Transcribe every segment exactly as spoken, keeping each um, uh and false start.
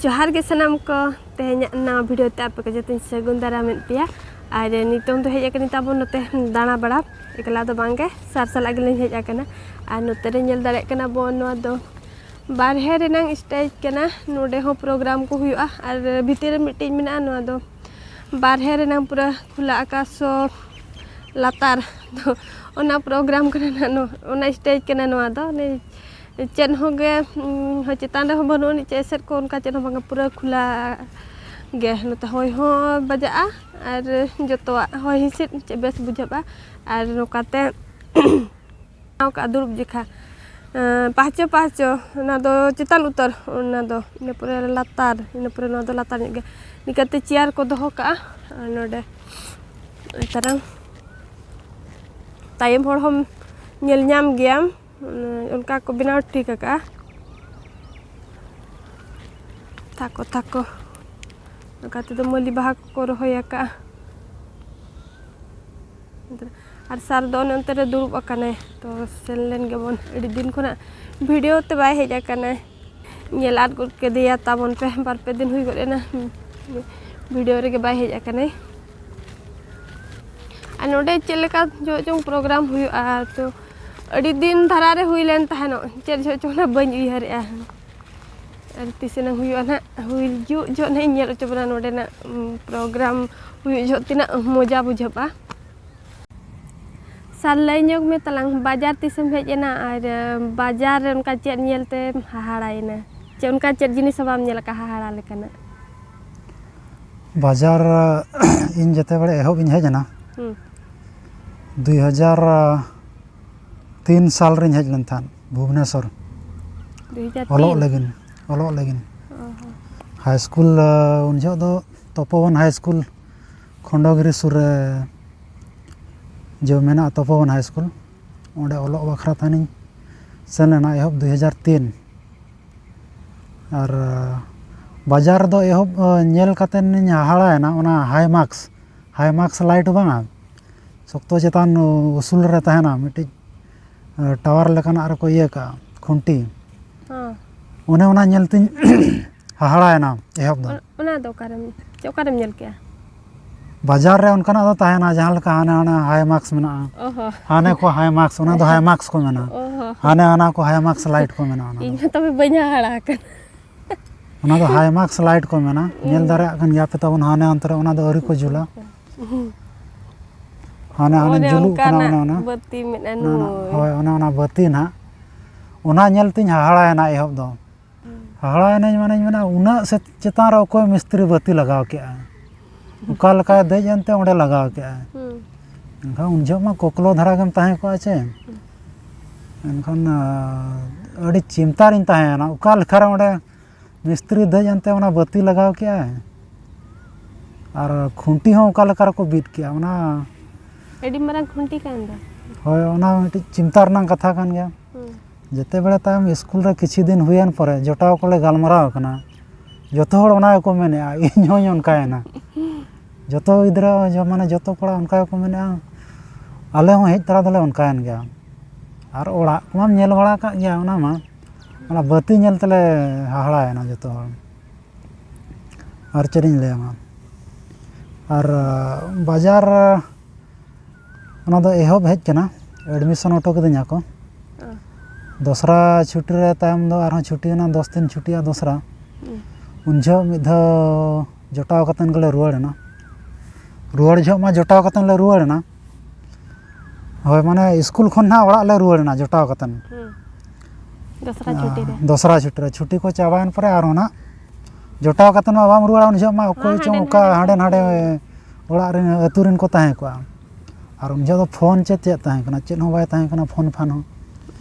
ᱡᱚᱦᱟᱨ ᱜᱮ ᱥᱟᱱᱟᱢ ᱠᱚ᱾ ᱛᱮᱦᱮᱧᱟᱜ ᱱᱟᱣᱟ ᱵᱷᱤᱰᱤᱭᱳ ᱛᱮ ᱟᱯᱮ ᱠᱚ ᱡᱚᱛᱚᱧ ᱥᱟᱹᱜᱩᱱ ᱫᱟᱨᱟᱢᱮᱫ ᱯᱮᱭᱟ᱾ ᱟᱨ ᱱᱤᱛᱚᱝ ᱫᱚ ᱦᱮᱡ ᱟᱠᱟᱱᱟ ᱛᱟᱵᱚᱱ ᱱᱚᱛᱮ ᱫᱟᱬᱟ ᱵᱟᱲᱟ᱾ ᱮᱠᱞᱟ ᱫᱚ ᱵᱟᱝ ᱜᱮ, ᱥᱟᱨ ᱥᱟᱞᱟᱜ ᱜᱮᱞᱤᱧ ᱦᱮᱡ ᱟᱠᱟᱱᱟ᱾ ᱟᱨ ᱱᱚᱛᱮ ᱨᱮ ᱧᱮᱞ ᱫᱟᱲᱮᱭᱟᱜ ᱠᱟᱱᱟ ᱵᱚᱱ, ᱱᱚᱣᱟ ᱫᱚ ᱵᱟᱨᱦᱮ ᱨᱮᱱᱟᱝ ᱥᱴᱮᱡᱽ ᱠᱟᱱᱟ᱾ ᱱᱚᱰᱮ ᱦᱚᱸ ᱯᱨᱳᱜᱨᱟᱢ ᱠᱚ ᱦᱩᱭᱩᱜᱼᱟ᱾ ᱟᱨ ᱵᱷᱤᱛᱤᱨ ᱨᱮ ᱢᱤᱫᱴᱤᱡ ᱢᱮᱱᱟᱜᱼᱟ, ᱱᱚᱣᱟ ᱫᱚ ᱵᱟᱨᱦᱮ ᱨᱮᱱᱟᱝ ᱯᱩᱨᱟᱹ ᱠᱷᱩᱞᱟ ᱟᱠᱟᱥ ᱥᱚ ᱞᱟᱛᱟᱨ ᱫᱚ ᱚᱱᱟ ᱯᱨᱳᱜᱨᱟᱢ ᱠᱟᱱᱟ ᱱᱟᱜ, ᱱᱚ-, ᱚᱱᱟ ᱥᱴᱮᱡᱽ ᱠᱟᱱᱟ ᱱᱚᱣᱟ ᱫᱚ᱾ ᱪᱮᱫ ᱦᱚᱸ ᱜᱮ, ᱩᱸ, ᱪᱮᱛᱟᱱ ᱨᱮᱦᱚᱸ ᱵᱟᱹᱱᱩᱜ ᱟᱹᱱᱤᱡ, ᱪᱮ ᱮᱥᱮᱫ ᱠᱚ ᱚᱱᱠᱟ ᱪᱮᱫ ᱦᱚᱸ ᱵᱟᱝᱟ, ᱯᱩᱨᱟᱹ ᱠᱷᱩᱞᱟ ᱜᱮ᱾ ᱱᱚᱛᱮ ᱦᱚᱭ ᱦᱚᱸ ᱵᱟᱡᱟᱜᱼᱟ ᱟᱨ ᱡᱚᱛᱚᱣᱟᱜ ᱦᱚᱭ ᱦᱤᱸᱥᱤᱫ ᱪᱮᱫ ᱵᱮᱥ ᱵᱩᱡᱷᱟᱹᱜᱼᱟ᱾ ᱟᱨ ᱱᱚᱝᱠᱟᱛᱮ ᱵᱮᱱᱟᱣ ᱠᱟᱜᱼᱟ ᱫᱩᱲᱩᱵ ᱡᱮᱠᱷᱟ᱾ ᱮᱸ, ᱯᱟᱦᱪᱚ ᱯᱟᱦᱪᱚ, ᱚᱱᱟ ᱫᱚ ᱪᱮᱛᱟᱱ ᱩᱛᱟᱹᱨ, ᱚᱱᱟ ᱫᱚ ᱤᱱᱟᱹ ᱯᱚᱨᱮ ᱞᱟᱛᱟᱨ, ᱤᱱᱟᱹ ᱯᱚᱨᱮ ᱱᱚᱣᱟ ᱫᱚ ᱞᱟᱛᱟᱨ ᱧᱚᱜ ᱜᱮ᱾ ᱱᱤᱝᱠᱟᱛᱮ ᱪᱮᱭᱟᱨ ᱠᱚ ᱫᱚᱦᱚ ᱠᱟᱜᱼᱟ᱾ ᱟᱨ ᱱᱚᱰᱮ ᱛᱟᱨᱟᱝ ᱛᱟᱭᱚᱢ ᱦᱚᱲ ᱦᱚᱸᱢ ᱧᱮᱞ ᱧᱟᱢ ᱜᱮᱭᱟᱢ᱾ ᱚᱱᱠᱟ ᱠᱚ ᱵᱮᱱᱟᱣ ᱴᱷᱤᱠ ᱟᱠᱟᱫᱼᱟ᱾ ᱛᱷᱟᱠᱚ ᱛᱷᱟᱠᱚ ᱚᱱᱠᱟ ᱛᱮᱫᱚ ᱢᱟᱹᱞᱤ ᱵᱟᱦᱟ ᱠᱚᱠᱚ ᱨᱚᱦᱚᱭ ᱟᱠᱟᱫᱼᱟ᱾ ᱟᱨ ᱥᱟᱨ ᱫᱚ ᱚᱱᱮ ᱚᱱᱛᱮ ᱨᱮ ᱫᱩᱲᱩᱵ ᱟᱠᱟᱱᱟᱭ, ᱛᱚ ᱥᱮᱱ ᱞᱮᱱ ᱜᱮᱵᱚᱱ᱾ ᱟᱹᱰᱤ ᱫᱤᱱ ᱠᱷᱚᱱᱟᱜ ᱵᱷᱤᱰᱤᱭᱳ ᱛᱮ ᱵᱟᱭ ᱦᱮᱡ ᱟᱠᱟᱱᱟᱭ᱾ ᱧᱮᱞ ᱟᱫ ᱜᱚᱫ ᱠᱮᱫᱮᱭᱟ ᱛᱟᱵᱚᱱ ᱯᱮ, ᱵᱟᱨ ᱯᱮ ᱫᱤᱱ ᱦᱩᱭ ᱜᱚᱫ ᱮᱱᱟ ᱵᱷᱤᱰᱤᱭᱳ ᱨᱮᱜᱮ ᱵᱟᱭ ᱦᱮᱡ ᱟᱠᱟᱱᱟᱭ᱾ ᱟᱨ ᱱᱚᱰᱮ ᱪᱮᱫ ᱞᱮᱠᱟ ᱡᱚᱦᱚᱜ ᱪᱚᱝ ᱯᱨᱳᱜᱨᱟᱢ ᱦᱩᱭᱩᱜᱼᱟ, ᱛᱚ ᱟᱹᱰᱤ ᱫᱤᱱ ᱫᱷᱟᱨᱟ ᱨᱮ ᱦᱩᱭ ᱞᱮᱱ ᱛᱟᱦᱮᱱᱚᱜ, ᱪᱮᱫ ᱡᱚᱦᱚᱜ ᱪᱚᱝ ᱚᱱᱟ ᱵᱟᱹᱧ ᱩᱭᱦᱟᱹᱨᱮᱜᱼᱟ᱾ ᱟᱨ ᱛᱤᱥ ᱮᱱᱟᱝ ᱦᱩᱭᱩᱜᱼᱟ ᱱᱟᱦᱟᱜ, ᱦᱩᱭ ᱡᱩᱜ ᱡᱚᱦᱚᱜ ᱱᱟᱦᱟᱜ ᱤᱧ ᱧᱮᱞ ᱦᱚᱪᱚ ᱵᱚᱱᱟ ᱱᱚᱰᱮᱱᱟᱜ, ᱩᱢ, ᱯᱨᱳᱜᱨᱟᱢ ᱦᱩᱭᱩᱜ ᱡᱚᱦᱚᱜ ᱛᱤᱱᱟᱹᱜ ᱢᱚᱡᱟ ᱵᱩᱡᱷᱟᱹᱜᱼᱟ᱾ ᱥᱟᱨ, ᱞᱟᱹᱭ ᱧᱚᱜ ᱢᱮ ᱛᱟᱞᱟᱝ, ᱵᱟᱡᱟᱨ ᱛᱤᱥᱮᱢ ᱦᱮᱡ ᱮᱱᱟ ᱟᱨ, ᱮ, ᱵᱟᱡᱟᱨ ᱨᱮ ᱚᱱᱠᱟ ᱪᱮᱫ ᱧᱮᱞ ᱛᱮᱢ ᱦᱟᱦᱟᱲᱟᱭᱮᱱᱟ? ᱪᱮ ᱚᱱᱠᱟ ᱪᱮᱫ ᱡᱤᱱᱤᱥ ᱦᱚᱸ ᱵᱟᱢ ᱧᱮᱞ ᱟᱠᱟᱫ ᱦᱟᱦᱟᱲᱟ ᱞᱮᱠᱟᱱᱟᱜ? ᱵᱟᱡᱟᱨ, ᱤᱧ ᱡᱮᱛᱮ ᱵᱮᱲᱮ ᱮᱦᱚᱵ ᱤᱧ ᱦᱮᱡ ᱮᱱᱟ, ᱦᱩᱸ᱾ ᱫᱩᱭ ᱦᱟᱡᱟᱨ ᱛᱤᱱ ᱥᱟᱞ ᱨᱤᱧ ᱦᱮᱡ ᱞᱮᱱ ᱛᱟᱦᱮᱸᱫ ᱵᱷᱩᱵᱽᱱᱮᱥᱚᱨ᱾ ᱫᱩᱭ ᱦᱟᱡᱟᱨ ᱛᱤᱱ? ᱚᱞᱚᱜ ᱞᱟᱹᱜᱤᱫ, ᱚᱞᱚᱜ ᱞᱟᱹᱜᱤᱫ᱾ ᱚ ᱦᱚᱸ᱾ ᱦᱟᱭ ᱥᱠᱩᱞ, ᱩᱱ ᱡᱚᱦᱚᱜ ᱫᱚ ᱛᱚᱯᱚᱵᱚᱱ ᱦᱟᱭ ᱥᱠᱩᱞ, ᱠᱷᱚᱱᱰᱚᱜᱤᱨᱤ ᱥᱩᱨ ᱨᱮ ᱡᱮ ᱢᱮᱱᱟᱜᱼᱟ ᱛᱚᱯᱚᱵᱚᱱ ᱦᱟᱭ ᱥᱠᱩᱞ, ᱚᱸᱰᱮ ᱚᱞᱚᱜ ᱵᱟᱠᱷᱨᱟ ᱛᱟᱦᱮᱱᱤᱧ ᱥᱮᱱ ᱞᱮᱱᱟ ᱮᱦᱚᱵ ᱫᱩᱭ ᱦᱟᱡᱟᱨ ᱛᱤᱱ᱾ ᱟᱨ ᱵᱟᱡᱟᱨ ᱫᱚ ᱮᱦᱚᱵ, ᱧᱮᱞ ᱠᱟᱛᱮᱱᱤᱧ ᱦᱟᱦᱟᱲᱟᱭᱮᱱᱟ, ᱚᱱᱟ ᱦᱟᱭ ᱢᱟᱨᱠᱥ, ᱦᱟᱭ ᱢᱟᱨᱠᱥ ᱞᱟᱭᱤᱴ ᱵᱟᱝᱟ, ᱥᱚᱠᱛᱚ ᱪᱮᱛᱟᱱ ᱩᱥᱩᱞ ᱨᱮ ᱛᱟᱦᱮᱱᱟ, ᱢᱤᱫᱴᱤᱡ, ᱮ, ᱴᱟᱣᱟᱨ ᱞᱮᱠᱟᱱᱟᱜ ᱨᱮᱠᱚ ᱤᱭᱟᱹ ᱠᱟᱜᱼᱟ, ᱠᱷᱩᱱᱴᱤ᱾ ᱦᱮᱸ᱾ ᱚᱱᱮ ᱚᱱᱟ ᱧᱮᱞ ᱛᱤᱧ ᱦᱟᱦᱟᱲᱟᱭᱮᱱᱟ ᱮᱦᱚᱵ ᱫᱚ᱾ ᱚᱱᱟ ᱫᱚ ᱚᱠᱟᱨᱮᱢ, ᱪᱮ ᱚᱠᱟᱨᱮᱢ ᱧᱮᱞ ᱠᱮᱜᱼᱟ? ᱵᱟᱡᱟᱨ ᱨᱮ ᱚᱱᱠᱟᱱᱟᱜ ᱫᱚ ᱛᱟᱦᱮᱱᱟ, ᱡᱟᱦᱟᱸ ᱞᱮᱠᱟ ᱦᱟᱱᱮ ᱦᱟᱱᱮ ᱦᱟᱭ ᱢᱟᱨᱠᱥ ᱢᱮᱱᱟᱜᱼᱟ, ᱚ ᱦᱚᱸ᱾ ᱦᱟᱱᱮ ᱠᱚ ᱦᱟᱭ ᱢᱟᱨᱠᱥ, ᱚᱱᱟ ᱫᱚ ᱦᱟᱭ ᱢᱟᱨᱠᱥ ᱠᱚ ᱢᱮᱱᱟ᱾ ᱚ ᱦᱚᱸ᱾ ᱦᱟᱱᱮ ᱦᱟᱱᱟ ᱠᱚ ᱦᱟᱭ ᱢᱟᱨᱠᱥ ᱞᱟᱭᱤᱴ ᱠᱚ ᱢᱮᱱᱟ ᱚᱱᱟ ᱫᱚ᱾ ᱤᱧ ᱦᱚᱸ ᱛᱚᱵᱮ ᱵᱟᱹᱧ ᱦᱟᱦᱟᱲᱟ ᱟᱠᱟᱱᱟ᱾ ᱚᱱᱟ ᱫᱚ ᱦᱟᱭ ᱢᱟᱨᱠᱥ ᱞᱟᱭᱤᱴ ᱠᱚ ᱢᱮᱱᱟ᱾ ᱧᱮᱞ ᱫᱟᱲᱮᱭᱟᱜ ᱠᱟᱱ ᱜᱮᱭᱟ ᱯᱮ ᱛᱟᱵᱚᱱ, ᱦᱟᱱᱮ ᱚᱱᱛᱮ ᱨᱮ ᱚᱱᱟ ᱫᱚ ᱟᱹᱣᱨᱤ ᱠᱚ ᱡᱩᱞᱟ᱾ ᱦᱟᱱᱮ ᱦᱟᱱᱮ ᱚᱱᱮ ᱡᱩᱞᱩᱜ ᱠᱟᱱᱟ, ᱚᱱᱠᱟᱱᱟᱜ ᱚᱱᱮ ᱚᱱᱟ᱾ ᱵᱟᱹᱛᱤ ᱢᱮᱱᱟᱜᱼᱟ ᱚᱱᱟ, ᱱᱩᱭ᱾ ᱦᱳᱭ, ᱚᱱᱮ ᱚᱱᱟ ᱵᱟᱹᱛᱤ ᱱᱟᱦᱟᱜ᱾ ᱚᱱᱟ ᱧᱮᱞ ᱛᱤᱧ ᱦᱟᱦᱟᱲᱟᱭᱮᱱᱟ ᱮᱦᱚᱵ ᱫᱚ᱾ ᱦᱟᱦᱟᱲᱟᱭᱮᱱᱟᱹᱧ, ᱢᱟᱱᱮᱧ ᱢᱮᱱᱟ, ᱩᱱᱟᱹᱜ ᱥᱮ ᱪᱮᱛᱟᱱ ᱨᱮ ᱚᱠᱚᱭ ᱢᱤᱥᱛᱨᱤ ᱵᱟᱹᱛᱤ ᱞᱟᱜᱟᱣ ᱠᱮᱜᱼᱟ? ᱚᱠᱟ ᱞᱮᱠᱟᱭ ᱫᱮᱡ ᱮᱱᱛᱮ ᱚᱸᱰᱮ ᱞᱟᱜᱟᱣ ᱠᱮᱜᱼᱟᱭ? ᱦᱩᱸ᱾ ᱮᱱᱠᱷᱟᱱ ᱩᱱ ᱡᱚᱦᱚᱜ ᱢᱟ ᱠᱚᱠᱞᱚ ᱫᱷᱟᱨᱟ ᱜᱮᱢ ᱛᱟᱦᱮᱸ ᱠᱚᱜᱼᱟ ᱪᱮ᱾ ᱮᱱᱠᱷᱟᱱ, ᱟᱸ, ᱟᱹᱰᱤ ᱪᱤᱱᱛᱟ ᱨᱤᱧ ᱛᱟᱦᱮᱸᱭᱮᱱᱟ, ᱚᱠᱟ ᱞᱮᱠᱟᱨᱮ ᱚᱸᱰᱮ ᱢᱤᱥᱛᱨᱤ ᱫᱮᱡ ᱮᱱᱛᱮ ᱚᱱᱟ ᱵᱟᱹᱛᱤ ᱞᱟᱜᱟᱣ ᱠᱮᱜᱼᱟᱭ᱾ ᱟᱨ ᱠᱷᱩᱱᱴᱤ ᱦᱚᱸ ᱚᱠᱟ ᱞᱮᱠᱟ ᱨᱮᱠᱚ ᱵᱤᱫ ᱠᱮᱜᱼᱟ ᱚᱱᱟ᱾ ᱟᱹᱰᱤ ᱢᱟᱨᱟᱝ ᱠᱷᱩᱱᱴᱤ ᱠᱟᱱ ᱫᱚ᱾ ᱦᱳᱭ, ᱚᱱᱟ ᱢᱤᱫᱴᱤᱡ ᱪᱤᱱᱛᱟ ᱨᱮᱱᱟᱜ ᱠᱟᱛᱷᱟ ᱠᱟᱱ ᱜᱮᱭᱟ᱾ ᱦᱩᱸ᱾ ᱡᱮᱛᱮ ᱵᱮᱲᱟ ᱛᱟᱭᱚᱢ ᱥᱠᱩᱞ ᱨᱮ ᱠᱤᱪᱷᱩ ᱫᱤᱱ ᱦᱩᱭᱮᱱ ᱯᱚᱨᱮ ᱡᱚᱴᱟᱣ ᱠᱚᱞᱮ ᱜᱟᱞᱢᱟᱨᱟᱣ ᱠᱟᱱᱟ, ᱡᱚᱛᱚ ᱦᱚᱲ ᱚᱱᱟ ᱜᱮᱠᱚ ᱢᱮᱱᱮᱜᱼᱟ, ᱤᱧ ᱦᱚᱸᱧ ᱚᱱᱠᱟᱭᱮᱱᱟ᱾ ᱡᱚᱛᱚ ᱜᱤᱫᱽᱨᱟᱹ, ᱡᱚ-, ᱢᱟᱱᱮ ᱡᱚᱛᱚ ᱠᱚᱲᱟ ᱚᱱᱠᱟ ᱜᱮᱠᱚ ᱢᱮᱱᱮᱜᱼᱟ, ᱟᱞᱮ ᱦᱚᱸ ᱦᱮᱡ ᱛᱚᱨᱟ ᱫᱚᱞᱮ ᱚᱱᱠᱟᱭᱮᱱ ᱜᱮᱭᱟ᱾ ᱟᱨ ᱚᱲᱟᱜ ᱠᱚᱢᱟᱢ ᱧᱮᱞ ᱵᱟᱲᱟ ᱠᱟᱜ ᱜᱮᱭᱟ, ᱚᱱᱟ ᱢᱟ, ᱚᱱᱟ ᱵᱟᱹᱛᱤ ᱧᱮᱞ ᱛᱮᱞᱮ ᱦᱟᱦᱟᱲᱟᱭᱮᱱᱟ ᱡᱚᱛᱚ ᱦᱚᱲ᱾ ᱟᱨ ᱪᱮᱫ ᱤᱧ ᱞᱟᱹᱭᱟᱢᱟ, ᱟᱨ, ᱟ, ᱵᱟᱡᱟᱨ, ᱚᱱᱟ ᱫᱚ ᱮᱦᱚᱵ ᱦᱮᱡ ᱠᱟᱱᱟ, admission ᱦᱚᱴᱚ ᱠᱤᱫᱤᱧᱟ ᱠᱚ᱾ ᱚ᱾ ᱫᱚᱥᱨᱟ ᱪᱷᱩᱴᱤ ᱨᱮ ᱛᱟᱭᱚᱢ ᱫᱚ ᱟᱨᱦᱚᱸ ᱪᱷᱩᱴᱤᱭᱮᱱᱟ, ᱫᱚᱥ ᱫᱤᱱ ᱪᱷᱩᱴᱤᱜᱼᱟ ᱫᱚᱥᱨᱟ᱾ ᱦᱩᱸ᱾ ᱩᱱ ᱡᱚᱦᱚᱜ ᱢᱤᱫ ᱫᱷᱟᱣ ᱡᱚᱴᱟᱣ ᱠᱟᱛᱮᱱ ᱜᱮᱞᱮ ᱨᱩᱣᱟᱹᱲᱮᱱᱟ᱾ ᱨᱩᱣᱟᱹᱲ ᱡᱚᱦᱚᱜ ᱢᱟ ᱡᱚᱴᱟᱣ ᱠᱟᱛᱮᱱ ᱞᱮ ᱨᱩᱣᱟᱹᱲᱮᱱᱟ᱾ ᱦᱳᱭ, ᱢᱟᱱᱮ ᱥᱠᱩᱞ ᱠᱷᱚᱱ ᱱᱟᱦᱟᱜ ᱚᱲᱟᱜ ᱞᱮ ᱨᱩᱣᱟᱹᱲᱮᱱᱟ ᱡᱚᱴᱟᱣ ᱠᱟᱛᱮᱱ᱾ ᱦᱩᱸ᱾ ᱫᱚᱥᱨᱟ ᱪᱷᱩᱴᱤ ᱨᱮ᱾ ᱫᱚᱥᱨᱟ ᱪᱷᱩᱴᱤ ᱨᱮ, ᱪᱷᱩᱴᱤ ᱠᱚ ᱪᱟᱵᱟᱭᱮᱱ ᱯᱚᱨᱮ ᱟᱨ ᱚᱱᱟ ᱡᱚᱴᱟᱣ ᱠᱟᱛᱮᱱ ᱢᱟ ᱵᱟᱢ ᱨᱩᱣᱟᱹᱲᱟ ᱩᱱ ᱡᱚᱦᱚᱜ ᱢᱟ, ᱚᱠᱚᱭ ᱦᱟᱸᱰᱮ ᱪᱚᱝ ᱚᱠᱟ ᱱᱟᱰᱮ ᱦᱟᱸᱰᱮ ᱱᱟᱰᱮ᱾ ᱱᱟᱰᱮ ᱚᱲᱟᱜ ᱨᱮᱱ, ᱟᱹᱛᱩ ᱨᱮᱱ ᱠᱚ ᱛᱟᱦᱮᱸ ᱠᱚᱜᱼᱟ᱾ ᱟᱨ ᱩᱱ ᱡᱚᱦᱚᱜ ᱫᱚ ᱯᱷᱳᱱ ᱪᱮ ᱪᱮᱫ ᱛᱟᱦᱮᱸ ᱠᱟᱱᱟ? ᱪᱮᱫ ᱦᱚᱸ ᱵᱟᱭ ᱛᱟᱦᱮᱸ ᱠᱟᱱᱟ, ᱯᱷᱳᱱ ᱯᱷᱟᱱ ᱦᱚᱸ᱾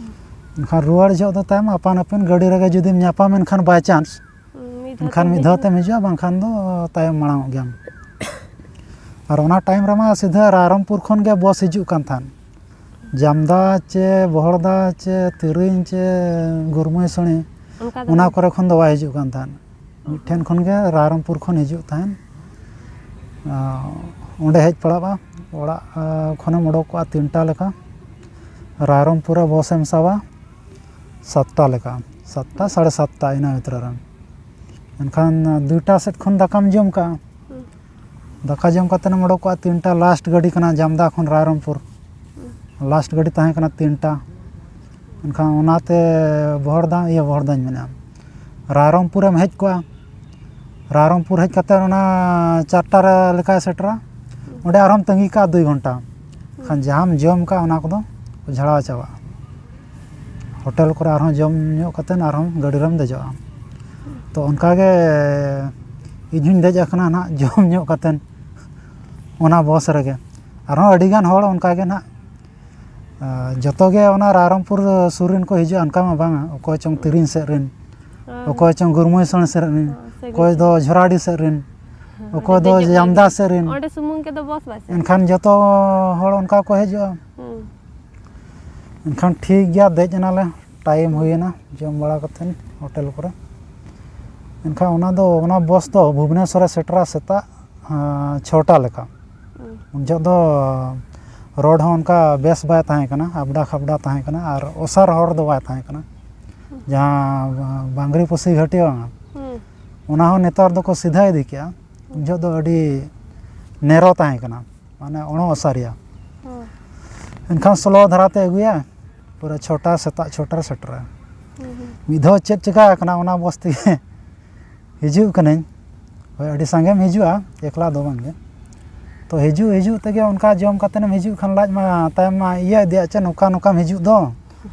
ᱮᱱᱠᱷᱟᱱ ᱨᱩᱣᱟᱹᱲ ᱡᱚᱦᱚᱜ ᱫᱚ ᱛᱟᱭᱚᱢ ᱟᱯᱟᱱ ᱟᱹᱯᱤᱱ ᱜᱟᱹᱰᱤ ᱨᱮᱜᱮ ᱡᱩᱫᱤᱢ ᱧᱟᱯᱟᱢ ᱮᱱᱠᱷᱟᱱ by chance, ᱦᱩᱸ, ᱢᱤᱫ ᱫᱷᱟᱣ ᱮᱱᱠᱷᱟᱱ ᱛᱮᱢ ᱢᱤᱫ ᱫᱷᱟᱣ ᱦᱤᱡᱩᱜᱼᱟ᱾ ᱛᱮᱢ ᱦᱤᱡᱩᱜᱼᱟ, ᱵᱟᱝᱠᱷᱟᱱ ᱫᱚ ᱛᱟᱭᱚᱢ ᱢᱟᱲᱟᱝᱚᱜ ᱜᱮᱭᱟᱢ᱾ ᱟᱨ ᱚᱱᱟ time ᱨᱮᱢᱟ ᱥᱤᱫᱷᱟᱹ ᱨᱟᱭᱨᱚᱝᱯᱩᱨ ᱠᱷᱚᱱ ᱜᱮ ᱵᱚᱥ ᱦᱤᱡᱩᱜ ᱠᱟᱱ ᱛᱟᱦᱮᱸᱫ᱾ ᱡᱟᱢᱫᱟ ᱪᱮ ᱵᱚᱦᱚᱲᱫᱟ ᱪᱮ ᱛᱤᱨᱤᱧ ᱪᱮ ᱜᱩᱨᱢᱩᱭ ᱥᱚᱲᱤ, ᱚᱱᱠᱟ ᱫᱚ ᱚᱱᱟ ᱵᱟᱝ᱾ ᱠᱚᱨᱮ ᱠᱷᱚᱱ ᱫᱚ ᱵᱟᱭ ᱦᱤᱡᱩᱜ ᱠᱟᱱ ᱛᱟᱦᱮᱸᱫ᱾ ᱢᱤᱫᱴᱷᱮᱱ ᱠᱷᱚᱱ ᱜᱮ ᱨᱟᱭᱨᱚᱝᱯᱩᱨ ᱠᱷᱚᱱ ᱦᱤᱡᱩᱜ ᱛᱟᱦᱮᱸᱫ᱾ ᱟᱸ, ᱚᱸᱰᱮ ᱦᱮᱡ ᱯᱟᱲᱟᱜᱼᱟ, ᱚᱲᱟᱜ, ᱟᱸ, ᱠᱷᱚᱱᱮᱢ ᱚᱰᱚᱠᱚᱜᱼᱟ ᱛᱤᱱᱴᱟ ᱞᱮᱠᱟ, ᱨᱟᱭᱨᱚᱝᱯᱩᱨ ᱨᱮ ᱵᱚᱥ ᱮᱢ ᱥᱟᱵᱟ ᱥᱟᱛᱴᱟ ᱞᱮᱠᱟ, ᱥᱟᱛᱴᱟ, ᱥᱟᱲᱮ ᱥᱟᱛᱴᱟ ᱤᱱᱟᱹ ᱵᱷᱤᱛᱨᱤ ᱨᱮ᱾ ᱮᱱᱠᱷᱟᱱ ᱫᱩᱭᱴᱟ ᱥᱮᱫ ᱠᱷᱚᱱ ᱫᱟᱠᱟᱢ ᱡᱚᱢ ᱠᱟᱜᱼᱟ᱾ ᱫᱟᱠᱟ ᱡᱚᱢ ᱠᱟᱛᱮᱢ ᱚᱰᱚᱠᱚᱜᱼᱟ, ᱛᱤᱱᱴᱟ ᱞᱟᱥᱴ ᱜᱟᱹᱰᱤ ᱠᱟᱱᱟ ᱡᱟᱢᱫᱟ ᱠᱷᱚᱱ ᱨᱟᱭᱨᱚᱝᱯᱩᱨ᱾ ᱞᱟᱥᱴ ᱜᱟᱹᱰᱤ ᱛᱟᱦᱮᱸ ᱠᱟᱱᱟ ᱛᱤᱱᱴᱟ᱾ ᱮᱱᱠᱷᱟᱱ ᱚᱱᱟᱛᱮ ᱵᱚᱦᱚᱲᱫᱟ, ᱤᱭᱟᱹ, ᱵᱚᱦᱚᱲᱫᱟᱧ ᱢᱮᱱᱮᱫᱼᱟ, ᱨᱟᱭᱨᱚᱝᱯᱩᱨᱮᱢ ᱦᱮᱡ ᱠᱚᱜᱼᱟ᱾ ᱨᱟᱭᱨᱚᱝᱯᱩᱨ ᱦᱮᱡ ᱠᱟᱛᱮ ᱚᱱᱟ ᱪᱟᱨᱴᱟ ᱨᱮ ᱞᱮᱠᱟᱭ ᱥᱮᱴᱮᱨᱟ᱾ ᱚᱸᱰᱮ ᱟᱨᱦᱚᱸᱢ ᱛᱟᱺᱜᱤ ᱠᱟᱜᱼᱟ ᱫᱩᱭ ᱜᱷᱚᱱᱴᱟ᱾ ᱮᱱᱠᱷᱟᱱ ᱡᱟᱦᱟᱸᱢ ᱡᱚᱢ ᱠᱟᱜᱼᱟ, ᱚᱱᱟ ᱠᱚᱫᱚ ᱡᱷᱟᱲᱟᱣ ᱪᱟᱵᱟᱜᱼᱟ᱾ ᱦᱳᱴᱮᱞ ᱠᱚᱨᱮ ᱟᱨᱦᱚᱸ ᱡᱚᱢ ᱧᱚᱜ ᱠᱟᱛᱮ ᱟᱨᱦᱚᱸ ᱜᱟᱹᱰᱤ ᱨᱮᱢ ᱫᱮᱡᱚᱜᱼᱟ᱾ ᱛᱚ, ᱚᱱᱠᱟᱜᱮ ᱤᱧ ᱦᱚᱸᱧ ᱫᱮᱡ ᱟᱠᱟᱱᱟ ᱱᱟᱦᱟᱜ ᱡᱚᱢ ᱧᱚᱜ ᱠᱟᱛᱮ ᱚᱱᱟ ᱵᱚᱥ ᱨᱮᱜᱮ᱾ ᱟᱨᱦᱚᱸ ᱟᱹᱰᱤᱜᱟᱱ ᱦᱚᱲ ᱚᱱᱠᱟᱜᱮ ᱱᱟᱦᱟᱜ, ᱟᱨ ᱡᱚᱛᱚ ᱜᱮ ᱚᱱᱟ ᱨᱟᱭᱨᱚᱝᱯᱩᱨ ᱥᱩᱨ ᱨᱮᱱ ᱠᱚ ᱦᱤᱡᱩᱜᱼᱟ, ᱚᱱᱠᱟ ᱢᱟ ᱵᱟᱝᱟ᱾ ᱚᱠᱚᱭ ᱪᱚᱝ ᱛᱤᱨᱤᱝ ᱥᱮᱫ ᱨᱮᱱ, ᱚᱠᱚᱭ ᱪᱚᱝ ᱜᱩᱨᱢᱩᱭᱥᱚᱲ ᱥᱮᱫ ᱨᱮᱱ, ᱚᱠᱚᱭ ᱫᱚ ᱡᱷᱚᱨᱟᱰᱤ ᱥᱮᱫ ᱨᱮᱱ, ᱚᱠᱚᱭ ᱫᱚ ᱡᱟᱢᱫᱟ ᱥᱮᱫ ᱨᱮᱱ᱾ ᱚᱸᱰᱮ ᱥᱩᱢᱩᱝ ᱜᱮ ᱫᱚ ᱵᱚᱥ ᱵᱟᱥ? ᱮᱱᱠᱷᱟᱱ ᱡᱚᱛᱚ ᱦᱚᱲ ᱚᱱᱠᱟ ᱠᱚ ᱦᱤᱡᱩᱜᱼᱟ᱾ ᱦᱩᱸ᱾ ᱮᱱᱠᱷᱟᱱ ᱴᱷᱤᱠ ᱜᱮᱭᱟ, ᱫᱮᱡ ᱮᱱᱟᱞᱮ, ᱴᱟᱭᱤᱢ ᱦᱩᱭᱮᱱᱟ ᱡᱚᱢ ᱵᱟᱲᱟ ᱠᱟᱛᱮᱫ ᱦᱳᱴᱮᱞ ᱠᱚᱨᱮ᱾ ᱮᱱᱠᱷᱟᱱ ᱚᱱᱟ ᱫᱚ, ᱚᱱᱟ ᱵᱚᱥ ᱫᱚ ᱵᱷᱩᱵᱽᱱᱮᱥᱚᱨ ᱨᱮ ᱥᱮᱴᱮᱨᱟ ᱥᱮᱛᱟᱜ, ᱟᱸ, ᱪᱷᱚᱴᱟ ᱞᱮᱠᱟ᱾ ᱦᱩᱸ᱾ ᱩᱱ ᱡᱚᱦᱚᱜ ᱫᱚ ᱨᱳᱰ ᱦᱚᱸ ᱚᱱᱠᱟ ᱵᱮᱥ ᱵᱟᱭ ᱛᱟᱦᱮᱸ ᱠᱟᱱᱟ, ᱟᱵᱽᱰᱟ ᱠᱷᱟᱵᱽᱰᱟ ᱛᱟᱦᱮᱸ ᱠᱟᱱᱟ ᱟᱨ ᱚᱥᱟᱨ ᱦᱚᱨ ᱫᱚ ᱵᱟᱭ ᱛᱟᱦᱮᱸ ᱠᱟᱱᱟ᱾ ᱦᱩᱸ᱾ ᱡᱟᱦᱟᱸ ᱵᱟᱝᱨᱤᱯᱚᱥᱤ ᱜᱷᱟᱹᱴᱤ ᱵᱟᱝᱟ, ᱦᱩᱸ᱾ ᱚᱱᱟ ᱦᱚᱸ ᱱᱮᱛᱟᱨ ᱫᱚᱠᱚ ᱥᱤᱫᱷᱟᱹ ᱤᱫᱤ ᱠᱮᱜᱼᱟ᱾ ᱩᱱ ᱡᱚᱦᱚᱜ ᱫᱚ ᱟᱹᱰᱤ ᱱᱮᱨᱳ ᱛᱟᱦᱮᱸ ᱠᱟᱱᱟ, ᱢᱟᱱᱮ ᱚᱬᱚ ᱚᱥᱟᱨᱤᱭᱟ᱾ ᱦᱩᱸ᱾ ᱮᱱᱠᱷᱟᱱ ᱥᱞᱳ ᱫᱷᱟᱨᱟᱛᱮ ᱟᱹᱜᱩᱭᱟ, ᱯᱩᱨᱟᱹ ᱪᱷᱚᱴᱟ, ᱥᱮᱛᱟᱜ ᱪᱷᱚᱴᱟ ᱨᱮ ᱥᱮᱴᱮᱨᱟ᱾ ᱦᱩᱸ, ᱦᱩᱸ᱾ ᱢᱤᱫ ᱫᱷᱟᱣ ᱪᱮᱫ ᱪᱤᱠᱟ ᱟᱠᱟᱱᱟ, ᱚᱱᱟ ᱵᱚᱥ ᱛᱮᱜᱮ ᱦᱤᱡᱩᱜ ᱠᱟᱹᱱᱟᱹᱧ᱾ ᱦᱳᱭ, ᱟᱹᱰᱤ ᱥᱟᱸᱜᱮᱢ ᱦᱤᱡᱩᱜᱼᱟ, ᱮᱠᱞᱟ ᱫᱚ ᱵᱟᱝᱜᱮ᱾ ᱛᱚ, ᱦᱤᱡᱩᱜ ᱦᱤᱡᱩᱜ ᱛᱮᱜᱮ ᱚᱱᱠᱟ ᱡᱚᱢ ᱠᱟᱛᱮᱢ ᱦᱤᱡᱩᱜ ᱠᱷᱟᱱ ᱞᱟᱡ ᱢᱟ ᱛᱟᱭᱚᱢ ᱢᱟ ᱤᱭᱟᱹ ᱤᱫᱤᱭᱟ, ᱪᱮᱫ ᱱᱚᱝᱠᱟ ᱱᱚᱝᱠᱟᱢ ᱦᱤᱡᱩᱜ ᱫᱚ᱾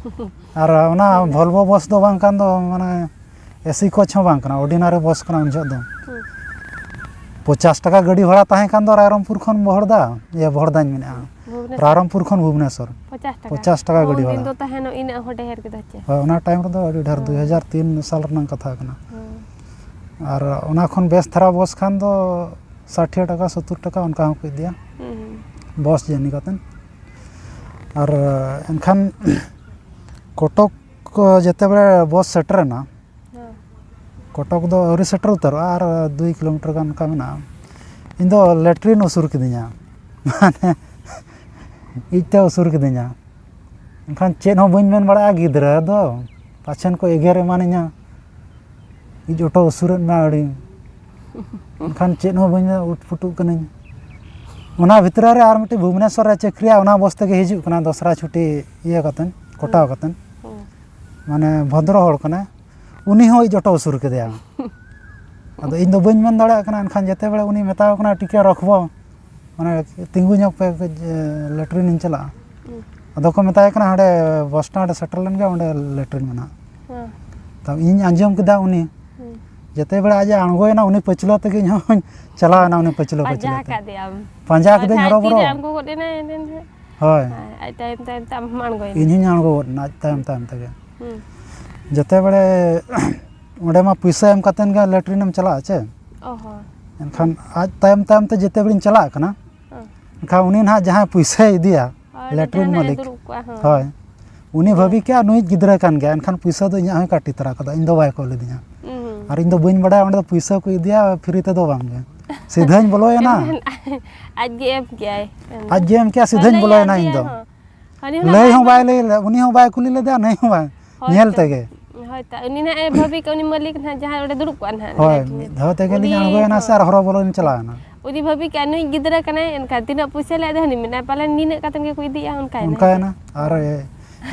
ᱟᱨ ᱚᱱᱟ ᱵᱷᱚᱞᱵᱳ ᱵᱚᱥ ᱫᱚ ᱵᱟᱝ ᱠᱟᱱ ᱫᱚ, ᱢᱟᱱᱮ ᱮᱥᱤ ᱠᱳᱪ ᱦᱚᱸ ᱵᱟᱝ ᱠᱟᱱᱟ, ᱚᱨᱰᱤᱱᱟᱨᱤ ᱵᱚᱥ ᱠᱟᱱᱟ ᱩᱱ ᱡᱚᱦᱚᱜ ᱫᱚ᱾ ᱦᱩᱸ᱾ ᱯᱚᱪᱟᱥ ᱴᱟᱠᱟ ᱜᱟᱹᱰᱤ ᱵᱷᱟᱲᱟ ᱛᱟᱦᱮᱸ ᱠᱟᱱ ᱫᱚ ᱨᱟᱭᱨᱚᱝᱯᱩᱨ ᱠᱷᱚᱱ ᱵᱚᱦᱚᱲᱫᱟ, ᱤᱭᱟᱹ, ᱵᱚᱦᱚᱲᱫᱟᱧ ᱢᱮᱱᱮᱫᱼᱟ, ᱵᱷᱩᱵᱽᱱᱮᱥᱚᱨ᱾ ᱨᱟᱭᱨᱚᱝᱯᱩᱨ ᱠᱷᱚᱱ ᱵᱷᱩᱵᱽᱱᱮᱥᱚᱨ᱾ ᱯᱚᱪᱟᱥ ᱴᱟᱠᱟ? ᱯᱚᱪᱟᱥ ᱴᱟᱠᱟ ᱦᱚᱸ, ᱜᱟᱹᱰᱤ ᱩᱱᱫᱤᱱ ᱵᱷᱟᱲᱟ᱾ ᱫᱚ ᱛᱟᱦᱮᱱᱚᱜ ᱤᱱᱟᱹᱜ ᱦᱚᱸ ᱰᱷᱮᱨ ᱜᱮ ᱫᱚ ᱪᱮ? ᱦᱳᱭ, ᱚᱱᱟ ᱴᱟᱭᱤᱢ ᱨᱮᱫᱚ ᱟᱹᱰᱤ ᱰᱷᱮᱨ, ᱦᱩᱸ᱾ ᱫᱩᱭ ᱦᱟᱡᱟᱨ ᱛᱤᱱ ᱥᱟᱞ ᱨᱮᱱᱟᱜ ᱠᱟᱛᱷᱟ ᱠᱟᱱᱟ᱾ ᱦᱩᱸ᱾ ᱟᱨ ᱚᱱᱟ ᱠᱷᱚᱱ ᱵᱮᱥ ᱫᱷᱟᱨᱟ ᱵᱚᱥ ᱠᱷᱟᱱ ᱫᱚ ᱥᱟᱴᱷᱤ ᱴᱟᱠᱟ, ᱥᱚᱛᱛᱚᱨ ᱴᱟᱠᱟ ᱚᱱᱠᱟ ᱦᱚᱸᱠᱚ ᱤᱫᱤᱭᱟ᱾ ᱦᱩᱸ, ᱦᱩᱸ᱾ ᱵᱚᱥ ᱡᱟᱹᱨᱱᱤ ᱠᱟᱛᱮᱫ᱾ ᱟᱨ ᱮᱱᱠᱷᱟᱱ ᱠᱚᱴᱚᱠ ᱡᱮᱛᱮ ᱵᱮᱲᱮ ᱵᱚᱥ ᱥᱮᱴᱮᱨᱮᱱᱟ, ᱦᱮᱸ᱾ ᱠᱚᱴᱚᱠ ᱫᱚ ᱟᱹᱣᱨᱤ ᱥᱮᱴᱮᱨ ᱩᱛᱟᱹᱨᱚᱜᱼᱟ, ᱟᱨ ᱫᱩᱭ ᱠᱤᱞᱳᱢᱤᱴᱟᱨ ᱜᱟᱱ ᱚᱱᱠᱟ ᱢᱮᱱᱟᱜᱼᱟ᱾ ᱤᱧ ᱫᱚ ᱞᱮᱴᱨᱤᱱ ᱩᱥᱩᱨ ᱠᱤᱫᱤᱧᱟ, ᱢᱟᱱᱮ ᱤᱡ ᱛᱮ ᱩᱥᱩᱨ ᱠᱤᱫᱤᱧᱟ᱾ ᱮᱱᱠᱷᱟᱱ ᱪᱮᱫ ᱦᱚᱸ ᱵᱟᱹᱧ ᱢᱮᱱ ᱵᱟᱲᱟᱜᱼᱟ, ᱜᱤᱫᱽᱨᱟᱹ ᱫᱚ ᱯᱟᱪᱷᱮᱱ ᱠᱚ ᱮᱜᱮᱨ ᱮᱢᱟᱱᱤᱧᱟ᱾ ᱤᱡ ᱚᱴᱚ ᱩᱥᱩᱨᱮᱫ ᱢᱮ ᱟᱹᱰᱤ᱾ ᱮᱱᱠᱷᱟᱱ ᱪᱮᱫ ᱦᱚᱸ ᱵᱟᱹᱧ ᱩᱴᱯᱩᱴᱩᱜ ᱠᱟᱹᱱᱟᱹᱧ᱾ ᱚᱱᱟ ᱵᱷᱤᱛᱨᱤ ᱨᱮ ᱟᱨ ᱢᱤᱫᱴᱤᱡ ᱵᱷᱩᱵᱽᱱᱮᱥᱚᱨ ᱨᱮ ᱪᱟᱹᱠᱨᱤᱭᱟ, ᱚᱱᱟ ᱵᱚᱥ ᱛᱮᱜᱮ ᱦᱤᱡᱩᱜ ᱠᱟᱱᱟ ᱫᱚᱥᱨᱟ ᱪᱷᱩᱴᱤ ᱤᱭᱟᱹ ᱠᱟᱛᱮᱱ, ᱠᱚᱴᱟᱣ ᱠᱟᱛᱮᱱ᱾ ᱦᱩᱸ᱾ ᱢᱟᱱᱮ ᱵᱷᱚᱫᱨᱚ ᱦᱚᱲ ᱠᱟᱱᱟᱭ, ᱩᱱᱤ ᱦᱚᱸ ᱤᱡ ᱚᱴᱚ ᱩᱥᱩᱨ ᱠᱮᱫᱮᱭᱟ᱾ ᱟᱫᱚ ᱤᱧ ᱫᱚ ᱵᱟᱹᱧ ᱢᱮᱱ ᱫᱟᱲᱮᱭᱟᱜ ᱠᱟᱱᱟ᱾ ᱮᱱᱠᱷᱟᱱ ᱡᱮᱛᱮ ᱵᱮᱲᱮ ᱩᱱᱤ ᱢᱮᱛᱟᱣ ᱠᱟᱱᱟ, "ᱴᱤᱠᱮ ᱨᱚᱠᱷᱵᱚ", ᱢᱟᱱᱮ ᱛᱤᱸᱜᱩ ᱧᱚᱜ ᱯᱮ, ᱠᱟᱹᱡ ᱞᱮᱴᱨᱤᱱ ᱤᱧ ᱪᱟᱞᱟᱜᱼᱟ᱾ ᱦᱩᱸ᱾ ᱟᱫᱚ ᱠᱚ ᱢᱮᱛᱟᱭ ᱠᱟᱱᱟ, "ᱦᱟᱸᱰᱮ ᱵᱟᱥ ᱥᱴᱮᱱᱰ ᱨᱮ ᱥᱮᱴᱮᱨ ᱞᱮᱱ ᱜᱮ, ᱚᱸᱰᱮ ᱞᱮᱴᱨᱤᱱ ᱢᱮᱱᱟᱜᱼᱟ᱾" ᱦᱮᱸ᱾ ᱛᱚ ᱤᱧ ᱟᱸᱡᱚᱢ ᱠᱮᱫᱟ ᱩᱱᱤ, ᱦᱩᱸ᱾ ᱡᱮᱛᱮ ᱵᱮᱲᱟ ᱟᱡ ᱮ ᱟᱬᱜᱚᱭᱮᱱᱟ, ᱩᱱᱤ ᱯᱟᱹᱪᱷᱞᱟᱹ ᱛᱮᱜᱮ ᱤᱧ ᱦᱚᱸᱧ ᱪᱟᱞᱟᱣ ᱮᱱᱟ, ᱩᱱᱤ ᱯᱟᱹᱪᱷᱞᱟᱹ ᱯᱟᱹᱪᱷᱞᱟᱹ ᱯᱟᱸᱡᱟ ᱛᱮ᱾ ᱟᱠᱟᱫᱮᱭᱟᱢ᱾ ᱯᱟᱸᱡᱟ ᱦᱳᱭ, ᱠᱮᱫᱟᱹᱧ ᱡᱟᱦᱟᱸᱭ ᱦᱚᱨᱚ ᱵᱚᱨᱚ᱾ ᱛᱤᱨᱮ ᱟᱬᱜᱚ ᱜᱚᱫ ᱮᱱᱟᱭ, ᱮᱱ ᱦᱟᱸᱜ᱾ ᱦᱳᱭ᱾ ᱦᱳᱭ, ᱟᱡ ᱛᱟᱭᱚᱢ ᱛᱟᱭᱚᱢ ᱛᱮ ᱟᱢ ᱦᱚᱸᱢ ᱟᱬᱜᱚᱭᱮᱱᱟ᱾ ᱤᱧ ᱦᱚᱸᱧ ᱟᱬᱜᱚ ᱜᱚᱫ ᱮᱱᱟ ᱟᱡ ᱛᱟᱭᱚᱢ ᱛᱟᱭᱚᱢ ᱛᱮᱜᱮ᱾ ᱦᱩᱸ᱾ ᱡᱮᱛᱮ ᱵᱮᱲᱮ ᱚᱸᱰᱮ ᱢᱟ ᱯᱩᱭᱥᱟᱹ ᱮᱢ ᱠᱟᱛᱮᱱ ᱜᱮ ᱞᱮᱴᱨᱤᱱ ᱮᱢ ᱪᱟᱞᱟᱜᱼᱟ ᱪᱮ? ᱚ ᱦᱚᱸ᱾ ᱮᱱᱠᱷᱟᱱ ᱟᱡ ᱛᱟᱭᱚᱢ ᱛᱟᱭᱚᱢ ᱛᱮ ᱡᱮᱛᱮ ᱵᱮᱲᱤᱧ ᱪᱟᱞᱟᱜ ᱠᱟᱱᱟ, ᱦᱮᱸ᱾ ᱮᱱᱠᱷᱟᱱ ᱩᱱᱤ ᱱᱟᱦᱟᱜ ᱡᱟᱦᱟᱸᱭ ᱯᱩᱭᱥᱟᱹᱭ ᱤᱫᱤᱭᱟ, ᱦᱳᱭ, ᱞᱮᱴᱨᱤᱱ ᱡᱟᱦᱟᱸ ᱱᱟᱜ ᱮ ᱢᱟᱹᱞᱤᱠ, ᱫᱩᱲᱩᱵ ᱠᱚᱜᱼᱟ, ᱦᱮᱸ᱾ ᱦᱳᱭ, ᱩᱱᱤ ᱦᱮᱸ᱾ ᱵᱷᱟᱹᱵᱤ ᱠᱮᱜᱼᱟ ᱱᱩᱭᱤᱡ ᱜᱤᱫᱽᱨᱟᱹ ᱠᱟᱱ ᱜᱮᱭᱟ, ᱮᱱᱠᱷᱟᱱ ᱯᱩᱭᱥᱟᱹ ᱫᱚ ᱤᱧᱟᱹᱜ ᱦᱚᱸᱭ ᱠᱟᱹᱴᱤ ᱛᱟᱨᱟ ᱠᱟᱫᱟ, ᱤᱧ ᱫᱚ ᱵᱟᱭ ᱠᱚᱭ ᱞᱤᱫᱤᱧᱟ᱾ ᱦᱩᱸ᱾ ᱟᱨ ᱤᱧ ᱫᱚ ᱵᱟᱹᱧ ᱵᱟᱰᱟᱭᱟ ᱚᱸᱰᱮ ᱫᱚ ᱯᱩᱭᱥᱟᱹ ᱠᱚ ᱤᱫᱤᱭᱟ, ᱯᱷᱨᱤ ᱛᱮᱫᱚ ᱵᱟᱝ ᱜᱮ, ᱥᱤᱫᱷᱟᱹᱧ ᱵᱚᱞᱚᱭᱮᱱᱟ᱾ ᱮᱱᱠᱷᱟᱱ ᱟᱡ ᱜᱮ ᱮᱢ ᱠᱮᱜᱼᱟᱭ᱾ ᱟᱡ ᱜᱮ ᱮᱢ ᱠᱮᱜᱼᱟ, ᱥᱤᱫᱷᱟᱹᱧ ᱦᱳᱭ, ᱞᱟᱹᱭ ᱵᱚᱞᱚᱭᱮᱱᱟ ᱤᱧ ᱟᱫᱮᱭᱟ ᱫᱚ᱾ ᱦᱚᱸ᱾ ᱦᱟᱹᱱᱤ ᱦᱚᱸ ᱞᱟᱹᱭ ᱦᱚᱸ ᱵᱟᱭ ᱞᱟᱹᱭ ᱞᱮᱫᱟ, ᱩᱱᱤ ᱦᱚᱸ ᱵᱟᱭ ᱠᱩᱞᱤ ᱞᱮᱫᱮᱭᱟ, ᱱᱩᱭ ᱦᱚᱸ ᱵᱟᱭ᱾ ᱦᱳᱭ ᱧᱮᱞ ᱛᱚ᱾ ᱛᱮᱜᱮ᱾ ᱦᱳᱭ ᱛᱚ, ᱩᱱᱤ ᱱᱟᱜ ᱮ ᱵᱷᱟᱹᱵᱤ ᱠᱮᱜᱼᱟ, ᱩᱱᱤ ᱢᱟᱹᱞᱤᱠ ᱱᱟᱜ ᱡᱟᱦᱟᱸᱭ ᱚᱸᱰᱮ ᱫᱩᱲᱩᱵ ᱠᱚᱜᱼᱟ ᱱᱟᱜ, ᱦᱳᱭ, ᱩᱱᱤ ᱢᱤᱫ ᱫᱷᱟᱣ ᱛᱮᱜᱮ ᱞᱤᱧ ᱦᱚᱸ᱾ ᱟᱬᱜᱚᱭᱮᱱᱟ ᱥᱮ ᱟᱨ ᱦᱚᱨᱚ ᱵᱚᱨᱚᱧ ᱪᱟᱞᱟᱣᱮᱱᱟ᱾ ᱩᱱᱤ ᱵᱷᱟᱹᱵᱤ ᱠᱮᱜᱼᱟ, ᱱᱩᱭ ᱜᱤᱫᱽᱨᱟᱹ ᱠᱟᱱᱟᱭ, ᱮᱱᱠᱷᱟᱱ ᱛᱤᱱᱟᱹᱜ ᱯᱩᱭᱥᱟᱹ ᱞᱮ ᱟᱫᱮ ᱦᱟᱹᱱᱤ ᱢᱮᱱᱟᱭ, ᱯᱟᱞᱮᱱ ᱱᱤᱱᱟᱹᱜ ᱠᱟᱛᱮᱱ ᱜᱮᱠᱚ ᱤᱫᱤᱭᱟ, ᱚᱱᱠᱟᱭᱮᱱᱟ᱾ ᱚᱱᱠᱟᱭᱮᱱᱟ᱾ ᱟᱨ ᱦᱳᱭ᱾ ᱮ-,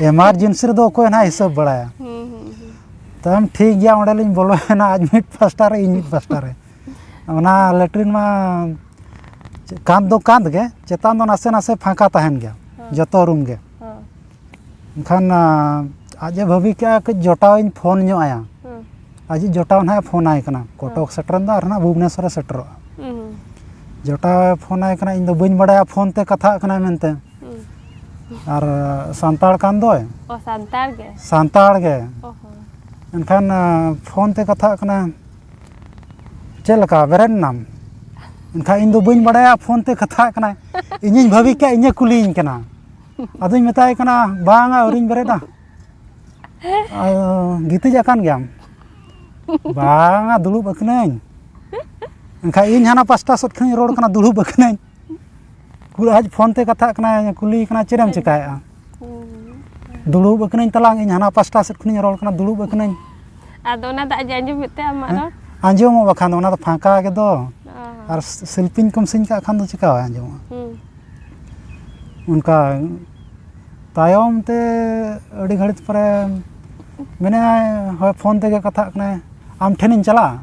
ᱮᱢᱟᱨᱡᱮᱱᱥᱤ ᱨᱮᱫᱚ ᱚᱠᱚᱭ ᱱᱟᱜ ᱦᱤᱥᱟᱹᱵ ᱵᱟᱲᱟᱭᱟ? ᱦᱩᱸ, ᱦᱩᱸ, ᱦᱩᱸ᱾ ᱛᱟᱭᱚᱢ ᱴᱷᱤᱠ ᱜᱮᱭᱟ, ᱚᱸᱰᱮ ᱞᱤᱧ ᱵᱚᱞᱚᱭᱮᱱᱟ, ᱟᱡ ᱢᱤᱫ ᱯᱟᱥᱴᱟ ᱨᱮ, ᱤᱧ ᱢᱤᱫ ᱯᱟᱥᱴᱟ ᱨᱮ᱾ ᱚᱱᱟ ᱞᱮᱴᱨᱤᱱ ᱢᱟ ᱠᱟᱸᱛ ᱫᱚ ᱠᱟᱸᱛ ᱜᱮ, ᱪᱮᱛᱟᱱ ᱫᱚ ᱱᱟᱥᱮ ᱱᱟᱥᱮ ᱯᱷᱟᱸᱠᱟ ᱛᱟᱦᱮᱱ ᱜᱮᱭᱟ, ᱦᱮᱸ᱾ ᱡᱚᱛᱚ ᱨᱩᱢ ᱜᱮ᱾ ᱦᱮᱸ᱾ ᱮᱱᱠᱷᱟᱱ, ᱟ, ᱟᱡ ᱮ ᱵᱷᱟᱹᱵᱤ ᱠᱮᱜᱼᱟ, ᱠᱟᱹᱡ ᱡᱚᱴᱟᱣ ᱤᱧ ᱯᱷᱳᱱ ᱧᱚᱜ ᱟᱭᱟ᱾ ᱦᱮᱸ᱾ ᱟᱡ ᱤᱡ ᱡᱚᱴᱟᱣ ᱱᱟᱦᱟᱜ ᱮ ᱯᱷᱳᱱ ᱟᱭ ᱠᱟᱱᱟ, ᱠᱚᱴᱚᱠ ᱦᱮᱸ᱾ ᱥᱮᱴᱮᱨᱮᱱ ᱫᱚ ᱟᱨ ᱱᱟᱦᱟᱜ ᱵᱷᱩᱵᱽᱱᱮᱥᱚᱨ ᱮ ᱥᱮᱴᱮᱨᱚᱜᱼᱟ᱾ ᱦᱩᱸ, ᱦᱩᱸ᱾ ᱡᱚᱴᱟᱣ ᱮ ᱯᱷᱳᱱ ᱟᱭ ᱠᱟᱱᱟ, ᱤᱧ ᱫᱚ ᱵᱟᱹᱧ ᱵᱟᱰᱟᱭᱟ ᱯᱷᱳᱱ ᱛᱮ ᱠᱟᱛᱷᱟᱜ ᱠᱟᱱᱟᱭ ᱢᱮᱱᱛᱮ᱾ ᱦᱩᱸ᱾ ᱟᱨ, ᱟ, ᱥᱟᱱᱛᱟᱲ ᱠᱟᱱ ᱫᱚᱭ᱾ ᱚ, ᱥᱟᱱᱛᱟᱲ ᱜᱮ? ᱥᱟᱱᱛᱟᱲ ᱜᱮ᱾ ᱚ ᱦᱚᱸ᱾ ᱮᱱᱠᱷᱟᱱ, ᱟ, ᱯᱷᱳᱱ ᱛᱮ ᱠᱟᱛᱷᱟᱜ ᱠᱟᱱᱟ, "ᱪᱮᱫ ᱞᱮᱠᱟ, ᱵᱮᱨᱮᱫ ᱮᱱᱟᱢ?" ᱮᱱᱠᱷᱟᱱ ᱤᱧ ᱫᱚ ᱵᱟᱹᱧ ᱵᱟᱰᱟᱭᱟ ᱯᱷᱳᱱ ᱛᱮ ᱠᱟᱛᱷᱟᱜ ᱠᱟᱱᱟᱭ᱾ ᱤᱧᱤᱧ ᱵᱷᱟᱹᱵᱤ ᱠᱮᱜᱼᱟ, ᱤᱧᱮ ᱠᱩᱞᱤᱭᱤᱧ ᱠᱟᱱᱟ᱾ ᱟᱫᱚᱧ ᱢᱮᱛᱟᱭ ᱠᱟᱱᱟ, "ᱵᱟᱝᱟ, ᱟᱹᱣᱨᱤᱧ ᱵᱮᱨᱮᱫᱟ᱾" "ᱟᱫᱚ ᱜᱤᱛᱤᱡ ᱟᱠᱟᱱ ᱜᱮᱭᱟᱢ?" "ᱵᱟᱝᱟ, ᱫᱩᱲᱩᱵ ᱟᱠᱟᱱᱟᱹᱧ᱾" ᱮᱱᱠᱷᱟᱱ ᱤᱧ ᱦᱟᱱᱟ ᱯᱟᱥᱴᱟ ᱥᱮᱫ ᱠᱷᱚᱱᱤᱧ ᱨᱚᱲ ᱠᱟᱱᱟ, "ᱫᱩᱲᱩᱵ ᱟᱠᱟᱱᱟᱹᱧ᱾" ᱠᱩ-, ᱟᱡ ᱯᱷᱳᱱ ᱛᱮ ᱠᱟᱛᱷᱟᱜ ᱠᱟᱱᱟᱭ, ᱠᱩᱞᱤᱭᱮ ᱠᱟᱱᱟ, "ᱪᱮᱫ ᱮᱢ ᱪᱮᱠᱟᱭᱮᱫᱼᱟ?" ᱦᱩᱸ᱾ "ᱫᱩᱲᱩᱵ ᱟᱠᱟᱱᱟᱹᱧ ᱛᱟᱞᱟᱝ, ᱤᱧ ᱦᱟᱱᱟ ᱯᱟᱥᱴᱟ ᱥᱮᱫ ᱠᱷᱚᱱᱤᱧ ᱨᱚᱲ ᱠᱟᱱᱟ, ᱫᱩᱲᱩᱵ ᱟᱠᱟᱱᱟᱹᱧ᱾" ᱟᱫᱚ ᱚᱱᱟ ᱫᱟᱜ ᱡᱮ ᱟᱸᱡᱚᱢᱮᱫ ᱛᱮ ᱟᱢᱟᱜ ᱦᱮᱸ? ᱨᱚᱲ? ᱟᱸᱡᱚᱢᱚᱜ ᱵᱟᱠᱷᱟᱱ ᱫᱚ, ᱚᱱᱟ ᱫᱚ ᱯᱷᱟᱸᱠᱟ ᱜᱮᱫᱚ᱾ ᱚ᱾ ᱟᱨ ᱥᱤᱞᱯᱤᱧ ᱠᱚᱢ ᱥᱤᱧ ᱠᱟᱜ ᱠᱷᱟᱱ ᱫᱚ ᱪᱤᱠᱟ ᱵᱟᱭ ᱟᱸᱡᱚᱢᱚᱜᱼᱟ? ᱦᱩᱸ᱾ ᱚᱱᱠᱟ ᱛᱟᱭᱚᱢ ᱛᱮ ᱟᱹᱰᱤ ᱜᱷᱟᱹᱲᱤᱡ ᱯᱚᱨᱮ ᱢᱮᱱᱮᱫᱼᱟᱭ, ᱦᱳᱭ, ᱯᱷᱳᱱ ᱛᱮᱜᱮ ᱠᱟᱛᱷᱟᱜ ᱠᱟᱱᱟᱭ, "ᱟᱢ ᱴᱷᱮᱱᱤᱧ ᱪᱟᱞᱟᱜᱼᱟ?"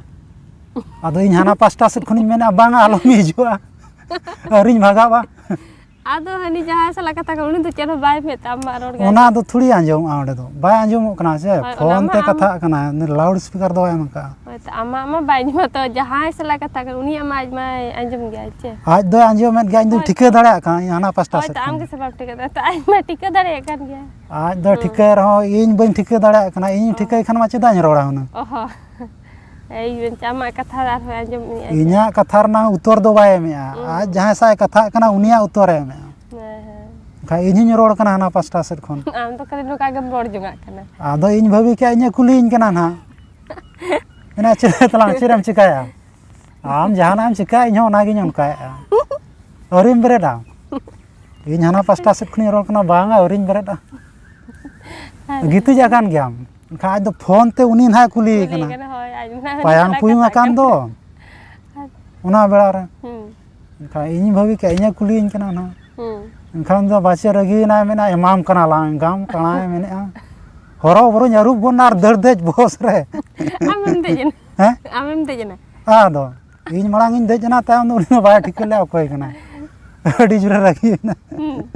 ᱟᱫᱚ ᱤᱧ ᱦᱟᱱᱟ ᱯᱟᱥᱴᱟ ᱥᱮᱫ ᱠᱷᱚᱱᱤᱧ ᱢᱮᱱᱮᱫᱼᱟ, "ᱵᱟᱝᱟ, ᱟᱞᱚᱢ ᱦᱤᱡᱩᱜᱼᱟ, ᱟᱹᱣᱨᱤᱧ ᱵᱷᱟᱜᱟᱜᱼᱟ᱾" ᱟᱫᱚ ᱦᱟᱹᱱᱤ ᱡᱟᱦᱟᱸᱭ ᱥᱟᱞᱟᱜ ᱠᱟᱛᱷᱟ ᱠᱟᱱᱟ, ᱩᱱᱤ ᱫᱚ ᱪᱮᱫ ᱦᱚᱸ ᱵᱟᱭ ᱢᱮᱫ ᱛᱟᱢ ᱢᱟᱜ ᱨᱚᱲ ᱜᱮ ᱚᱱᱟ ᱟᱸᱡᱚᱢ᱾ ᱫᱚ ᱛᱷᱩᱲᱤ ᱟᱸᱡᱚᱢᱚᱜᱼᱟ ᱚᱸᱰᱮ ᱫᱚ, ᱵᱟᱭ ᱟᱸᱡᱚᱢᱚᱜ ᱠᱟᱱᱟ ᱥᱮ, ᱦᱳᱭ, ᱚᱱᱟ ᱯᱷᱳᱱ ᱢᱟ ᱛᱮ ᱟᱢ ᱠᱟᱛᱷᱟᱜ ᱠᱟᱱᱟ, ᱞᱟᱣᱩᱰ ᱥᱯᱤᱠᱟᱨ ᱫᱚ ᱵᱟᱭ ᱮᱢ ᱠᱟᱜᱼᱟ᱾ ᱦᱳᱭ, ᱛᱚ ᱟᱢᱟᱜ ᱢᱟ ᱵᱟᱭ ᱟᱸᱡᱚᱢᱟ, ᱛᱚ ᱡᱟᱦᱟᱸᱭ ᱥᱟᱞᱟᱜ ᱠᱟᱛᱷᱟ ᱠᱟᱱᱟ, ᱩᱱᱤᱭᱟᱜ ᱢᱟ ᱟᱡ ᱢᱟᱭ ᱟᱸᱡᱚᱢ ᱜᱮᱭᱟ, ᱪᱮ? ᱟᱡ ᱫᱚᱭ ᱟᱸᱡᱚᱢᱮᱫ ᱜᱮᱭᱟ, ᱤᱧ ᱫᱚᱧ ᱦᱳᱭ, ᱴᱷᱤᱠᱟᱹ ᱛᱚ᱾ ᱫᱟᱲᱮᱭᱟᱜ ᱠᱟᱱᱟ, ᱤᱧ ᱦᱟᱱᱟ ᱯᱟᱥᱴᱟ ᱦᱳᱭ, ᱥᱮᱫ ᱛᱚ ᱟᱢ ᱠᱷᱚᱱ᱾ ᱜᱮ ᱥᱮ ᱵᱟᱢ ᱴᱷᱤᱠᱟᱹ ᱫᱟᱲᱮᱭᱟᱜᱼᱟ, ᱛᱚ ᱟᱡ ᱢᱟ ᱴᱷᱤᱠᱟᱹ ᱫᱟᱲᱮᱭᱟᱜ ᱠᱟᱱ ᱜᱮᱭᱟ᱾ ᱟᱡ ᱫᱚ ᱦᱩᱸ᱾ ᱴᱷᱤᱠᱟᱹᱭ ᱨᱮᱦᱚᱸ, ᱤᱧ ᱵᱟᱹᱧ ᱴᱷᱤᱠᱟᱹ ᱫᱟᱲᱮᱭᱟᱜ ᱠᱟᱱᱟ, ᱤᱧ ᱚ᱾ ᱴᱷᱤᱠᱟᱹᱭ ᱠᱷᱟᱱ ᱢᱟ ᱪᱮᱫᱟᱜ ᱤᱧ ᱨᱚᱲᱟ ᱦᱩᱱᱟᱹᱝ? ᱚ ᱦᱚᱸ᱾ ᱮᱭ, ᱟᱢᱟᱜ ᱠᱟᱛᱷᱟ ᱟᱨᱦᱚᱸ ᱟᱸᱡᱚᱢ ᱢᱮᱭᱟ᱾ ᱤᱧᱟᱹᱜ ᱠᱟᱛᱷᱟ ᱨᱮᱱᱟᱜ ᱩᱛᱛᱚᱨ ᱫᱚ ᱵᱟᱭ ᱮᱢᱮᱜᱼᱟ, ᱦᱩᱸ᱾ ᱟᱡ ᱡᱟᱦᱟᱸᱭ ᱥᱟᱶ ᱮ ᱠᱟᱛᱷᱟᱜ ᱠᱟᱱᱟ, ᱩᱱᱤᱭᱟᱜ ᱩᱛᱛᱚᱨᱮ ᱮᱢᱮᱜᱼᱟ᱾ ᱦᱮᱸ, ᱦᱮᱸ᱾ ᱵᱟᱠᱷᱟᱡ ᱤᱧ ᱦᱚᱧ ᱨᱚᱲ ᱠᱟᱱᱟ ᱦᱟᱱᱟ ᱯᱟᱥᱴᱟ ᱥᱮᱫ ᱠᱷᱚᱱ᱾ ᱟᱢ ᱫᱚ ᱠᱷᱟᱹᱞᱤ ᱱᱚᱝᱠᱟ ᱜᱮᱢ ᱨᱚᱲ ᱡᱚᱝᱟᱜ ᱠᱟᱱᱟ᱾ ᱟᱫᱚ ᱤᱧ ᱵᱷᱟᱹᱵᱤ ᱠᱮᱜᱼᱟ, ᱤᱧᱮ ᱠᱩᱞᱤᱭᱤᱧ ᱠᱟᱱᱟ ᱱᱟᱦᱟᱜ᱾ ᱢᱮᱱᱟ, "ᱪᱮᱫ ᱛᱟᱞᱟᱝ, ᱪᱮᱫ ᱮᱢ ᱪᱤᱠᱟᱹᱭᱟ? ᱟᱢ ᱡᱟᱦᱟᱱᱟᱜ ᱮᱢ ᱪᱤᱠᱟᱹᱭᱟ, ᱤᱧ ᱦᱚᱸ ᱚᱱᱟᱜᱤᱧ ᱚᱱᱠᱟᱭᱮᱫᱼᱟ᱾ ᱟᱹᱣᱨᱤᱢ ᱵᱮᱨᱮᱫᱟ?" ᱤᱧ ᱦᱟᱱᱟ ᱯᱟᱥᱴᱟ ᱥᱮᱫ ᱠᱷᱚᱱᱤᱧ ᱨᱚᱲ ᱠᱟᱱᱟ, "ᱵᱟᱝᱟ, ᱟᱹᱣᱨᱤᱧ ᱵᱮᱨᱮᱫᱼᱟ᱾" ᱦᱮᱸ᱾ ᱜᱤᱛᱤᱡ ᱟᱠᱟᱱ ᱜᱮᱭᱟᱢ? ᱮᱱᱠᱷᱟᱱ ᱟᱡ ᱫᱚ ᱯᱷᱳᱱ ᱛᱮ ᱩᱱᱤ ᱱᱟᱦᱟᱜ ᱠᱩᱞᱤᱭᱮ ᱠᱩᱞᱤᱭᱮ ᱠᱟᱱᱟ᱾ ᱠᱟᱱᱟ, ᱦᱳᱭ, ᱟᱡ ᱢᱟ ᱯᱟᱭᱟᱝ ᱚᱱᱟ ᱯᱩᱭᱩᱝ ᱠᱟᱛᱷᱟ ᱟᱠᱟᱱ ᱠᱟᱱᱟ᱾ ᱫᱚ᱾ ᱦᱮᱸ᱾ ᱚᱱᱟ ᱵᱮᱲᱟ ᱨᱮ᱾ ᱦᱩᱸ᱾ ᱮᱱᱠᱷᱟᱱ ᱤᱧ ᱵᱷᱟᱹᱵᱤ ᱠᱮᱜᱼᱟ, ᱤᱧᱮ ᱠᱩᱞᱤᱭᱤᱧ ᱠᱟᱱᱟ ᱱᱟᱦᱟᱜ᱾ ᱦᱩᱸ᱾ ᱮᱱᱠᱷᱟᱱ ᱫᱚ ᱵᱟᱪᱮ ᱨᱟᱹᱜᱤᱭᱮᱱᱟᱭ, ᱢᱮᱱᱟ, "ᱮᱢᱟᱢ ᱠᱟᱱᱟ ᱞᱟᱝ, ᱮᱸᱜᱟᱢ ᱠᱟᱬᱟᱭ ᱢᱮᱱᱮᱜᱼᱟ, ᱦᱚᱨᱚ ᱵᱚᱨᱚᱧ ᱟᱹᱨᱩᱵ ᱜᱚᱫ ᱱᱟ ᱟᱨ ᱫᱟᱹᱲ ᱫᱮᱡ ᱵᱚᱥ ᱨᱮ᱾" ᱟᱢᱮᱢ ᱫᱮᱡ ᱮᱱᱟ? ᱦᱮᱸ? ᱟᱢᱮᱢ ᱫᱮᱡ ᱮᱱᱟ? ᱟᱫᱚ ᱤᱧ ᱢᱟᱲᱟᱝ ᱤᱧ ᱫᱮᱡ ᱮᱱᱟ, ᱛᱟᱭᱚᱢ ᱫᱚ ᱩᱱᱤ ᱫᱚ ᱵᱟᱭ ᱴᱷᱤᱠᱟᱹ ᱞᱮᱫᱼᱟ ᱚᱠᱚᱭ ᱠᱟᱱᱟᱭ᱾ ᱟᱹᱰᱤ ᱡᱳᱨᱮ ᱨᱟᱹᱜᱤᱭᱮᱱᱟ᱾ ᱦᱩᱸ᱾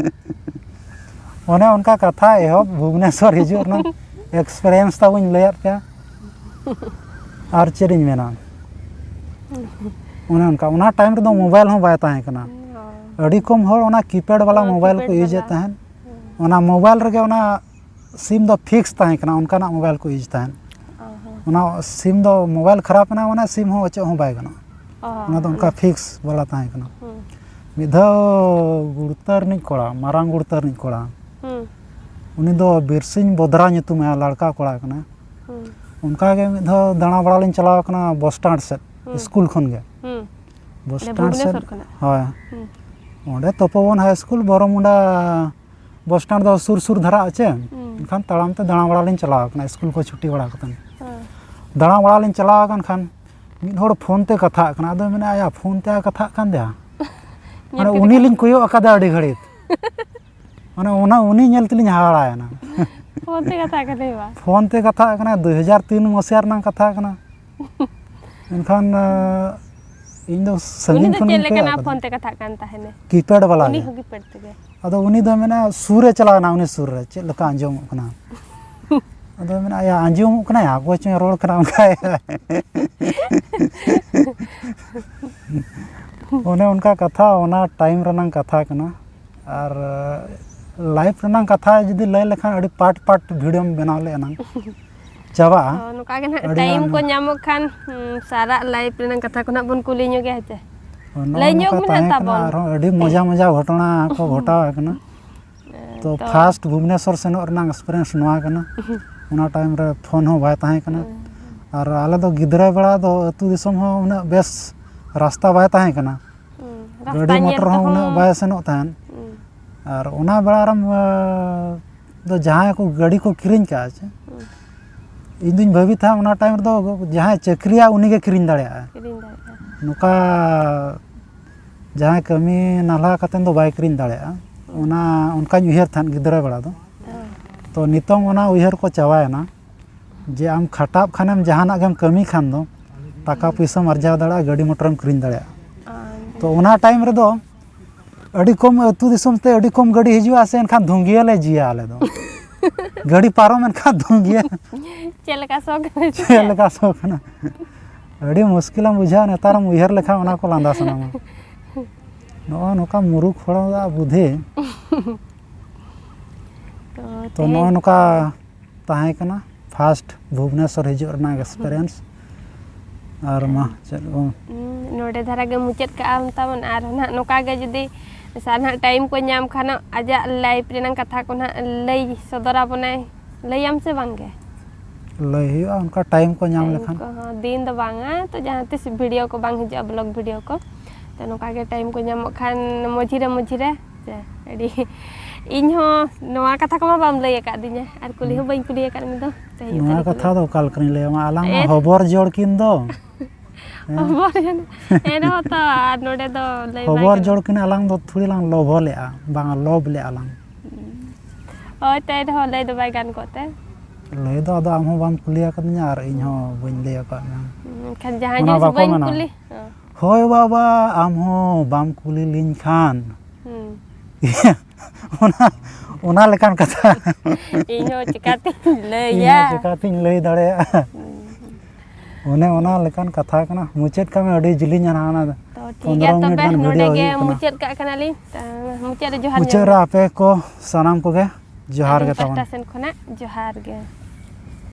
ᱚᱱᱮ ᱚᱱᱠᱟ ᱠᱟᱛᱷᱟ ᱮᱦᱚᱵ, ᱵᱷᱩᱵᱽᱱᱮᱥᱚᱨ ᱦᱤᱡᱩᱜ ᱨᱮᱱᱟᱜ experience ᱛᱟᱵᱚᱧ ᱞᱟᱹᱭᱟᱫ ᱯᱮᱭᱟ᱾ ᱟᱨ ᱪᱮᱫ ᱤᱧ ᱢᱮᱱᱟ, ᱚᱱᱮ ᱚᱱᱠᱟ, ᱚᱱᱟ ᱴᱟᱭᱤᱢ ᱨᱮᱫᱚ ᱢᱳᱵᱟᱭᱤᱞ ᱦᱚᱸ ᱵᱟᱭ ᱛᱟᱦᱮᱸ ᱠᱟᱱᱟ᱾ ᱦᱩᱸ᱾ ᱟᱹᱰᱤ ᱠᱚᱢ ᱦᱚᱲ ᱚᱱᱟ ᱠᱤᱯᱮᱰ ᱵᱟᱞᱟ ᱦᱚᱸ, ᱢᱳᱵᱟᱭᱤᱞ ᱠᱚ ᱠᱤᱯᱮᱰ ᱤᱭᱩᱡᱮᱫ ᱵᱟᱞᱟ᱾ ᱛᱟᱦᱮᱸᱫ᱾ ᱦᱩᱸ᱾ ᱚᱱᱟ ᱢᱳᱵᱟᱭᱤᱞ ᱨᱮᱜᱮ ᱚᱱᱟ ᱥᱤᱢ ᱫᱚ ᱯᱷᱤᱠᱥ ᱛᱟᱦᱮᱸ ᱠᱟᱱᱟ, ᱚᱱᱠᱟᱱᱟᱜ ᱢᱳᱵᱟᱭᱤᱞ ᱠᱚ ᱤᱭᱩᱡᱽ ᱛᱟᱦᱮᱸᱫ᱾ ᱚ ᱦᱚᱸ᱾ ᱚᱱᱟ ᱥᱤᱢ ᱫᱚ ᱢᱳᱵᱟᱭᱤᱞ ᱠᱷᱟᱨᱟᱯ ᱮᱱᱟ, ᱢᱟᱱᱮ ᱥᱤᱢ ᱦᱚᱸ ᱚᱪᱚᱜ ᱦᱚᱸ ᱵᱟᱭ ᱜᱟᱱᱚᱜᱼᱟ᱾ ᱚ ᱦᱚᱸ, ᱚᱱᱟ ᱫᱚ ᱚᱱᱠᱟ ᱦᱩᱸ᱾ ᱯᱷᱤᱠᱥ ᱵᱟᱞᱟ ᱛᱟᱦᱮᱸ ᱠᱟᱱᱟ᱾ ᱦᱩᱸ᱾ ᱢᱤᱫ ᱫᱷᱟᱣ ᱜᱩᱲᱛᱟᱹ ᱨᱤᱱᱤᱡ ᱠᱚᱲᱟ, ᱢᱟᱨᱟᱝ ᱜᱩᱲᱛᱟᱹ ᱨᱤᱱᱤᱡ ᱠᱚᱲᱟ, ᱦᱩᱸ᱾ ᱩᱱᱤ ᱫᱚ ᱵᱤᱨᱥᱤᱧ ᱵᱚᱫᱽᱨᱟ ᱧᱩᱛᱩᱢᱟᱭ, ᱞᱟᱲᱠᱟ ᱠᱚᱲᱟ ᱠᱟᱱᱟᱭ᱾ ᱦᱩᱸ᱾ ᱚᱱᱠᱟ ᱜᱮ ᱢᱤᱫ ᱫᱷᱟᱣ ᱫᱟᱬᱟ ᱵᱟᱲᱟ ᱞᱤᱧ ᱪᱟᱞᱟᱣ ᱠᱟᱱᱟ ᱵᱚᱥ ᱥᱴᱮᱱᱰ ᱥᱮᱫ, ᱦᱩᱸ᱾ ᱥᱠᱩᱞ ᱠᱷᱚᱱ ᱜᱮ᱾ ᱦᱩᱸ᱾ ᱵᱚᱥ ᱚᱸᱰᱮ ᱥᱴᱮᱱᱰ ᱥᱮᱫ, ᱵᱷᱩᱵᱽᱱᱮᱥᱚᱨ ᱠᱷᱚᱱᱟᱜ? ᱦᱳᱭ᱾ ᱦᱩᱸ᱾ ᱚᱸᱰᱮ ᱛᱚᱯᱚᱵᱚᱱ ᱦᱟᱭ ᱥᱠᱩᱞ, ᱵᱚᱨᱚᱢᱩᱱᱰᱟ ᱵᱚᱥ ᱥᱴᱮᱱᱰ ᱫᱚ ᱥᱩᱨ ᱥᱩᱨ ᱫᱷᱟᱨᱟ ᱟᱪᱮ, ᱦᱩᱸ᱾ ᱮᱱᱠᱷᱟᱱ ᱛᱟᱲᱟᱢ ᱛᱮ ᱫᱟᱬᱟ ᱵᱟᱲᱟ ᱞᱤᱧ ᱪᱟᱞᱟᱣ ᱠᱟᱱᱟ, ᱥᱠᱩᱞ ᱠᱚ ᱪᱷᱩᱴᱤ ᱵᱟᱲᱟ ᱠᱟᱛᱮ᱾ ᱦᱮᱸ᱾ ᱫᱟᱬᱟ ᱵᱟᱲᱟ ᱞᱤᱧ ᱪᱟᱞᱟᱣ ᱟᱠᱟᱱ ᱠᱷᱟᱱ ᱢᱤᱫ ᱦᱚᱲ ᱯᱷᱳᱱ ᱛᱮ ᱠᱟᱛᱷᱟᱜ ᱠᱟᱱᱟ᱾ ᱟᱫᱚ ᱢᱮᱱᱟ, ᱟᱭᱟ ᱯᱷᱳᱱ ᱛᱮ ᱠᱟᱛᱷᱟᱜ ᱠᱟᱱ ᱫᱚᱭᱟ᱾ ᱢᱟᱱᱮ ᱩᱱᱤ ᱞᱤᱧ ᱠᱚᱭᱚᱜ ᱟᱠᱟᱫᱟ ᱟᱹᱰᱤ ᱜᱷᱟᱹᱲᱤᱡ᱾ ᱢᱟᱱᱮ ᱚᱱᱟ ᱩᱱᱤ ᱧᱮᱞ ᱛᱮᱞᱤᱧ ᱦᱟᱦᱟᱲᱟᱭᱮᱱᱟ᱾ ᱯᱷᱳᱱ ᱛᱮ ᱠᱟᱛᱷᱟ ᱠᱟᱱᱟᱭ ᱵᱟ? ᱯᱷᱳᱱ ᱛᱮ ᱠᱟᱛᱷᱟᱜ ᱠᱟᱱᱟ, ᱫᱩ ᱦᱟᱡᱟᱨ ᱛᱤᱱ ᱢᱚᱥᱤᱦᱟ ᱨᱮᱱᱟᱜ ᱠᱟᱛᱷᱟ ᱠᱟᱱᱟ᱾ ᱮᱱᱠᱷᱟᱱ ᱤᱧ ᱫᱚ ᱩᱱᱤ ᱥᱟᱺᱜᱤᱧ ᱫᱚ ᱠᱷᱚᱱ ᱪᱮᱫ ᱜᱤᱧ ᱠᱚᱭᱚᱜ ᱞᱮᱠᱟᱱᱟᱜ ᱟᱠᱟᱫᱟ᱾ ᱯᱷᱳᱱ ᱛᱮ ᱠᱟᱛᱷᱟᱜ ᱠᱟᱱ ᱛᱟᱦᱮᱱᱟ? ᱠᱤᱯᱮᱰ ᱵᱟᱞᱟ ᱩᱱᱤ ᱜᱮ᱾ ᱦᱚᱸ ᱠᱤᱯᱮᱰ ᱛᱮᱜᱮ᱾ ᱟᱫᱚ ᱩᱱᱤ ᱫᱚ ᱢᱮᱱᱟ ᱥᱩᱨ ᱨᱮ ᱪᱟᱞᱟᱣ ᱮᱱᱟ, ᱩᱱᱤ ᱥᱩᱨ ᱨᱮ ᱪᱮᱫ ᱞᱮᱠᱟ ᱟᱸᱡᱚᱢᱚᱜ ᱠᱟᱱᱟ᱾ ᱟᱫᱚ ᱢᱮᱱᱟ, ᱭᱟ ᱟᱸᱡᱚᱢᱚᱜ ᱠᱟᱱᱟ, ᱭᱟ ᱚᱠᱚᱭ ᱪᱚᱭ ᱨᱚᱲ ᱠᱟᱱᱟ ᱚᱱᱠᱟᱭ᱾ ᱚᱱᱮ ᱚᱱᱠᱟ ᱠᱟᱛᱷᱟ, ᱚᱱᱟ ᱴᱟᱭᱤᱢ ᱨᱮᱱᱟᱝ ᱠᱟᱛᱷᱟ ᱠᱟᱱᱟ᱾ ᱟᱨ ᱞᱟᱭᱤᱯᱷ ᱨᱮᱱᱟᱝ ᱠᱟᱛᱷᱟ ᱡᱩᱫᱤ ᱞᱟᱹᱭ ᱞᱮᱠᱷᱟᱱ ᱟᱹᱰᱤ ᱯᱟᱨᱴ ᱯᱟᱨᱴ ᱵᱷᱤᱰᱤᱭᱳᱢ ᱵᱮᱱᱟᱣ ᱞᱮ ᱮᱱᱟᱝ ᱪᱟᱵᱟᱜᱼᱟ᱾ ᱛᱚ ᱱᱚᱝᱠᱟ ᱜᱮ ᱱᱟᱦᱟᱜ ᱟᱹᱰᱤ ᱴᱟᱭᱤᱢ ᱜᱟᱱ᱾ ᱠᱚ ᱧᱟᱢᱚᱜ ᱠᱷᱟᱱ ᱦᱩᱸ, ᱥᱟᱨᱟᱜ ᱞᱟᱭᱤᱯᱷ ᱨᱮᱱᱟᱜ ᱠᱟᱛᱷᱟ ᱠᱚ ᱱᱟᱦᱟᱜ ᱵᱚᱱ ᱠᱩᱞᱤ ᱧᱚᱜᱮᱭᱟ ᱦᱮᱸ ᱪᱮ? ᱱᱚᱜᱼᱚ ᱞᱟᱹᱭ ᱱᱚᱣᱟ ᱧᱚᱜ ᱠᱚ ᱢᱮ ᱱᱟᱦᱟᱜ ᱛᱟᱦᱮᱸ ᱠᱟᱱᱟ᱾ ᱛᱟᱵᱚᱱ᱾ ᱟᱨᱦᱚᱸ ᱟᱹᱰᱤ ᱢᱚᱡᱟ ᱢᱚᱡᱟ ᱜᱷᱚᱴᱚᱱᱟ ᱠᱚ ᱜᱷᱚᱴᱟᱣ ᱟᱠᱟᱱᱟ᱾ ᱛᱚ ᱛᱚ ᱯᱷᱟᱥᱴ ᱵᱷᱩᱵᱽᱱᱮᱥᱚᱨ ᱥᱮᱱᱚᱜ ᱨᱮᱱᱟᱜ ᱮᱠᱥᱯᱤᱨᱤᱭᱮᱱᱥ ᱱᱚᱣᱟ ᱠᱟᱱᱟ᱾ ᱚᱱᱟ ᱴᱟᱭᱤᱢ ᱨᱮ ᱯᱷᱳᱱ ᱦᱚᱸ ᱵᱟᱭ ᱛᱟᱦᱮᱸ ᱠᱟᱱᱟ᱾ ᱟᱨ ᱟᱞᱮ ᱫᱚ ᱜᱤᱫᱽᱨᱟᱹ ᱵᱮᱲᱟ ᱫᱚ ᱟᱹᱛᱩ ᱫᱤᱥᱚᱢ ᱦᱚᱸ ᱩᱱᱟᱹᱜ ᱵᱮᱥ ᱨᱟᱥᱛᱟ ᱵᱟᱭ ᱛᱟᱦᱮᱸ ᱠᱟᱱᱟ᱾ ᱦᱩᱸ, ᱨᱟᱥᱛᱟ ᱜᱟᱹᱰᱤ ᱧᱮᱞ ᱢᱚᱴᱚᱨ ᱦᱚᱸ ᱛᱮᱦᱚᱸ ᱩᱱᱟᱹᱜ ᱵᱟᱭ ᱥᱮᱱᱚᱜ ᱛᱟᱦᱮᱸᱫ᱾ ᱦᱩᱸ, ᱟᱨ ᱚᱱᱟ ᱵᱮᱲᱟ ᱨᱮᱢ, ᱟ, ᱫᱚ ᱡᱟᱦᱟᱸᱭ ᱠᱚ ᱜᱟᱹᱰᱤ ᱠᱚ ᱠᱤᱨᱤᱧ ᱠᱟᱜᱼᱟ ᱪᱮ, ᱦᱩᱸ, ᱤᱧ ᱫᱩᱧ ᱵᱷᱟᱹᱵᱤ ᱛᱟᱦᱮᱸᱫ ᱚᱱᱟ ᱴᱟᱭᱤᱢ ᱨᱮᱫᱚ ᱡᱟᱦᱟᱸᱭ ᱪᱟᱹᱠᱨᱤᱭᱟ ᱩᱱᱤᱜᱮ ᱠᱤᱨᱤᱧ ᱫᱟᱲᱮᱭᱟᱜᱼᱟ᱾ ᱠᱤᱨᱤᱧ ᱫᱟᱲᱮᱭᱟᱜᱼᱟ᱾ ᱱᱚᱝᱠᱟ ᱡᱟᱦᱟᱸᱭ ᱠᱟᱹᱢᱤ ᱱᱟᱞᱦᱟ ᱠᱟᱛᱮᱫ ᱫᱚ ᱵᱟᱭ ᱠᱤᱨᱤᱧ ᱫᱟᱲᱮᱭᱟᱜᱼᱟ, ᱚᱱᱟ ᱚᱱᱠᱟᱧ ᱩᱭᱦᱟᱹᱨ ᱛᱟᱦᱮᱸᱫ ᱜᱤᱫᱽᱨᱟᱹ ᱵᱮᱲᱟ ᱫᱚ᱾ ᱦᱮᱸ, ᱛᱚ ᱱᱤᱛᱚᱝ ᱚᱱᱟ ᱩᱭᱦᱟᱹᱨ ᱠᱚ ᱪᱟᱵᱟᱭᱮᱱᱟ, ᱡᱮ ᱟᱢ ᱠᱷᱟᱴᱟᱜ ᱠᱷᱟᱱᱮᱢ ᱡᱟᱦᱟᱱᱟᱜ ᱜᱮᱢ ᱠᱟᱹᱢᱤ ᱠᱷᱟᱱ ᱫᱚ ᱴᱟᱠᱟ ᱯᱩᱭᱥᱟᱹᱢ ᱟᱨᱡᱟᱣ ᱫᱟᱲᱮᱭᱟᱜᱼᱟ, ᱜᱟᱹᱰᱤ ᱢᱚᱴᱚᱨᱮᱢ ᱠᱤᱨᱤᱧ ᱫᱟᱲᱮᱭᱟᱜᱼᱟ᱾ ᱟᱨ ᱛᱚ ᱚᱱᱟ ᱴᱟᱭᱤᱢ ᱨᱮᱫᱚ ᱟᱹᱰᱤ ᱠᱚᱢ ᱟᱹᱛᱩ ᱫᱤᱥᱚᱢ ᱛᱮ ᱟᱹᱰᱤ ᱠᱚᱢ ᱜᱟᱹᱰᱤ ᱦᱤᱡᱩᱜᱼᱟ ᱥᱮ, ᱮᱱᱠᱷᱟᱱ ᱫᱷᱩᱝᱜᱤᱭᱟᱹ ᱞᱮ ᱡᱤᱭᱟ ᱟᱞᱮ ᱫᱚ᱾ ᱜᱟᱹᱰᱤ ᱯᱟᱨᱚᱢ ᱮᱱᱠᱷᱟᱱ ᱫᱷᱩᱝᱜᱤᱭᱟᱹ᱾ ᱪᱮᱫ ᱞᱮᱠᱟ ᱥᱚ ᱠᱟᱱᱟ ᱪᱮᱫ ᱞᱮᱠᱟ ᱥᱚ ᱠᱟᱱᱟ? ᱟᱹᱰᱤ ᱢᱩᱥᱠᱤᱞᱮᱢ ᱵᱩᱡᱷᱟᱹᱣᱟ, ᱱᱮᱛᱟᱨᱮᱢ ᱩᱭᱦᱟᱹᱨ ᱞᱮᱠᱷᱟᱱ ᱚᱱᱟ ᱠᱚ ᱞᱟᱸᱫᱟ ᱥᱟᱱᱟᱢᱟ᱾ ᱱᱚᱜᱼᱚ ᱱᱚᱝᱠᱟ ᱢᱩᱨᱩᱠ ᱦᱚᱲᱟᱜ ᱵᱩᱫᱷᱤ᱾ ᱛᱚ ᱛᱚ ᱱᱚᱜᱼᱚ ᱱᱚᱝᱠᱟ ᱛᱟᱦᱮᱸ ᱠᱟᱱᱟ ᱯᱷᱟᱥᱴ ᱵᱷᱩᱵᱽᱱᱮᱥᱚᱨ ᱦᱤᱡᱩᱜ ᱨᱮᱱᱟᱜ ᱮᱠᱥᱯᱤᱨᱤᱭᱮᱱᱥ᱾ ᱟᱨ ᱢᱟ ᱪᱮᱫ ᱠᱚ ᱦᱩᱸ, ᱱᱚᱰᱮ ᱫᱷᱟᱨᱟ ᱜᱮ ᱢᱩᱪᱟᱹᱫ ᱠᱟᱜᱼᱟ ᱛᱟᱵᱚᱱ᱾ ᱟᱨ ᱱᱟᱦᱟᱜ ᱱᱚᱝᱠᱟ ᱜᱮ ᱡᱩᱫᱤ ᱥᱟᱨ ᱱᱟᱦᱟᱜ ᱴᱟᱭᱤᱢ ᱠᱚ ᱧᱟᱢ ᱠᱷᱟᱱ ᱟᱡᱟᱜ ᱞᱟᱭᱤᱯᱷ ᱨᱮᱱᱟᱜ ᱠᱟᱛᱷᱟ ᱠᱚ ᱱᱟᱦᱟᱜ ᱞᱟᱹᱭ ᱥᱚᱫᱚᱨ ᱟᱵᱚᱱᱟᱭ, ᱞᱟᱹᱭᱟᱢ ᱥᱮ ᱵᱟᱝ ᱜᱮ? ᱞᱟᱹᱭ ᱦᱩᱭᱩᱜᱼᱟ ᱚᱱᱠᱟ ᱴᱟᱭᱤᱢ ᱠᱚ ᱧᱟᱢ ᱴᱟᱭᱤᱢ ᱞᱮᱠᱷᱟᱱ᱾ ᱠᱚᱦᱚᱸ ᱫᱤᱱ ᱫᱚ ᱵᱟᱝᱟ, ᱛᱚ ᱡᱟᱦᱟᱸ ᱛᱤᱥ ᱵᱷᱤᱰᱤᱭᱳ ᱠᱚ ᱵᱟᱝ ᱦᱤᱡᱩᱜᱼᱟ, ᱵᱞᱚᱜ ᱵᱷᱤᱰᱤᱭᱳ ᱠᱚ, ᱛᱚ ᱱᱚᱝᱠᱟ ᱜᱮ ᱴᱟᱭᱤᱢ ᱠᱚ ᱧᱟᱢᱚᱜ ᱠᱷᱟᱱ ᱢᱚᱡᱽᱷᱤ ᱨᱮ ᱢᱚᱡᱽᱷᱤ ᱨᱮ ᱥᱮ ᱟᱹᱰᱤ ᱤᱧ ᱦᱚᱸ ᱱᱚᱣᱟ ᱠᱟᱛᱷᱟ ᱠᱚᱢᱟ ᱵᱟᱢ ᱞᱟᱹᱭ ᱟᱠᱟᱫᱤᱧᱟ, ᱟᱨ ᱠᱩᱞᱤ ᱦᱚᱸ ᱵᱟᱹᱧ ᱠᱩᱞᱤ ᱟᱠᱟᱫ ᱢᱮᱫᱚ᱾ ᱛᱮᱦᱮᱧ ᱱᱚᱣᱟ ᱥᱟᱹᱨᱤ ᱠᱩᱞᱤ᱾ ᱠᱟᱛᱷᱟ ᱫᱚ ᱚᱠᱟ ᱞᱮᱠᱟᱧ ᱞᱟᱹᱭᱟᱢᱟ? ᱟᱞᱟᱝ ᱢᱟ ᱮ- ᱦᱚᱵᱚᱨ ᱡᱚᱲ ᱠᱤᱱ ᱫᱚ᱾ ᱦᱮᱸ᱾ ᱦᱚᱵᱚᱨ ᱡᱚᱲ᱾ ᱮᱱᱨᱮᱦᱚᱸ ᱛᱚ, ᱟᱨ ᱱᱚᱰᱮ ᱫᱚ ᱞᱟᱹᱭ ᱵᱟᱭ ᱦᱚᱵᱚᱨ ᱜᱟᱱᱚᱜ᱾ ᱡᱚᱲ ᱠᱤᱱ ᱟᱞᱟᱝ ᱫᱚ ᱛᱷᱩᱲᱤ ᱞᱟᱝ ᱞᱚᱵᱷᱚ ᱞᱮᱜᱼᱟ, ᱵᱟᱝ ᱞᱚᱵᱷ ᱞᱮᱜᱼᱟ ᱞᱟᱝ᱾ ᱦᱳᱭ, ᱛᱚ ᱮᱱᱨᱮᱦᱚᱸ ᱞᱟᱹᱭ ᱫᱚ ᱵᱟᱭ ᱜᱟᱱ ᱠᱚᱜ ᱛᱮ᱾ ᱞᱟᱹᱭ ᱫᱚ ᱟᱫᱚ ᱟᱢ ᱦᱚᱸ ᱵᱟᱢ ᱠᱩᱞᱤ ᱟᱠᱟᱫᱤᱧᱟ ᱟᱨ ᱤᱧ ᱦᱚᱸ ᱵᱟᱹᱧ ᱞᱟᱹᱭ ᱟᱠᱟᱫ ᱢᱮᱭᱟ᱾ ᱢᱮᱱᱠᱷᱟᱱ ᱡᱟᱦᱟᱸ ᱚᱱᱟ ᱡᱤᱱᱤᱥ ᱵᱟᱠᱚ ᱵᱟᱹᱧ ᱢᱮᱱᱟ? ᱠᱩᱞᱤ, ᱦᱚᱸ᱾ ᱦᱳᱭ ᱵᱟᱵᱟ, ᱟᱢ ᱦᱚᱸ ᱵᱟᱢ ᱠᱩᱞᱤ ᱞᱤᱧ ᱠᱷᱟᱱ᱾ ᱦᱩᱸ᱾ ᱚᱱᱟ, ᱚᱱᱟ ᱞᱮᱠᱟᱱ ᱠᱟᱛᱷᱟ᱾ ᱤᱧ ᱦᱚᱸ ᱪᱤᱠᱟᱹᱛᱤᱧ ᱤᱧ ᱞᱟᱹᱭᱟ? ᱦᱚᱸ ᱪᱤᱠᱟᱹᱛᱤᱧ ᱞᱟᱹᱭ ᱫᱟᱲᱮᱭᱟᱜᱼᱟ? ᱚᱱᱮ ᱚᱱᱟ ᱞᱮᱠᱟᱱ ᱠᱟᱛᱷᱟ ᱠᱟᱱᱟ᱾ ᱢᱩᱪᱟᱹᱫ ᱠᱟᱜ ᱢᱮ, ᱟᱹᱰᱤ ᱡᱤᱞᱤᱧᱟ ᱱᱟᱦᱟᱜ ᱚᱱᱟ ᱫᱚ᱾ ᱛᱚ ᱴᱷᱤᱠ ᱯᱚᱱᱫᱽᱨᱚ ᱜᱮᱭᱟ, ᱢᱤᱱᱤᱴ ᱛᱚᱵᱮ ᱜᱟᱱ ᱱᱚᱰᱮ ᱵᱷᱤᱰᱤᱭᱳ ᱜᱮ ᱦᱩᱭᱩᱜ ᱠᱟᱱᱟ᱾ ᱢᱩᱪᱟᱹᱫ ᱠᱟᱜ ᱠᱟᱱᱟᱞᱤᱧ᱾ ᱛᱚ ᱢᱩᱪᱟᱹᱫ ᱨᱮ ᱡᱚᱦᱟᱨ ᱢᱩᱪᱟᱹᱫ ᱧᱚᱜ ᱨᱮ ᱢᱮ᱾ ᱟᱯᱮ ᱠᱚ ᱥᱟᱱᱟᱢ ᱠᱚᱜᱮ ᱡᱚᱦᱟᱨ ᱜᱮ ᱟᱹᱞᱤᱧ ᱛᱟᱵᱚᱱ᱾ ᱯᱟᱦᱴᱟ ᱥᱮᱱ ᱠᱷᱚᱱᱟᱜ ᱡᱚᱦᱟᱨ ᱜᱮ᱾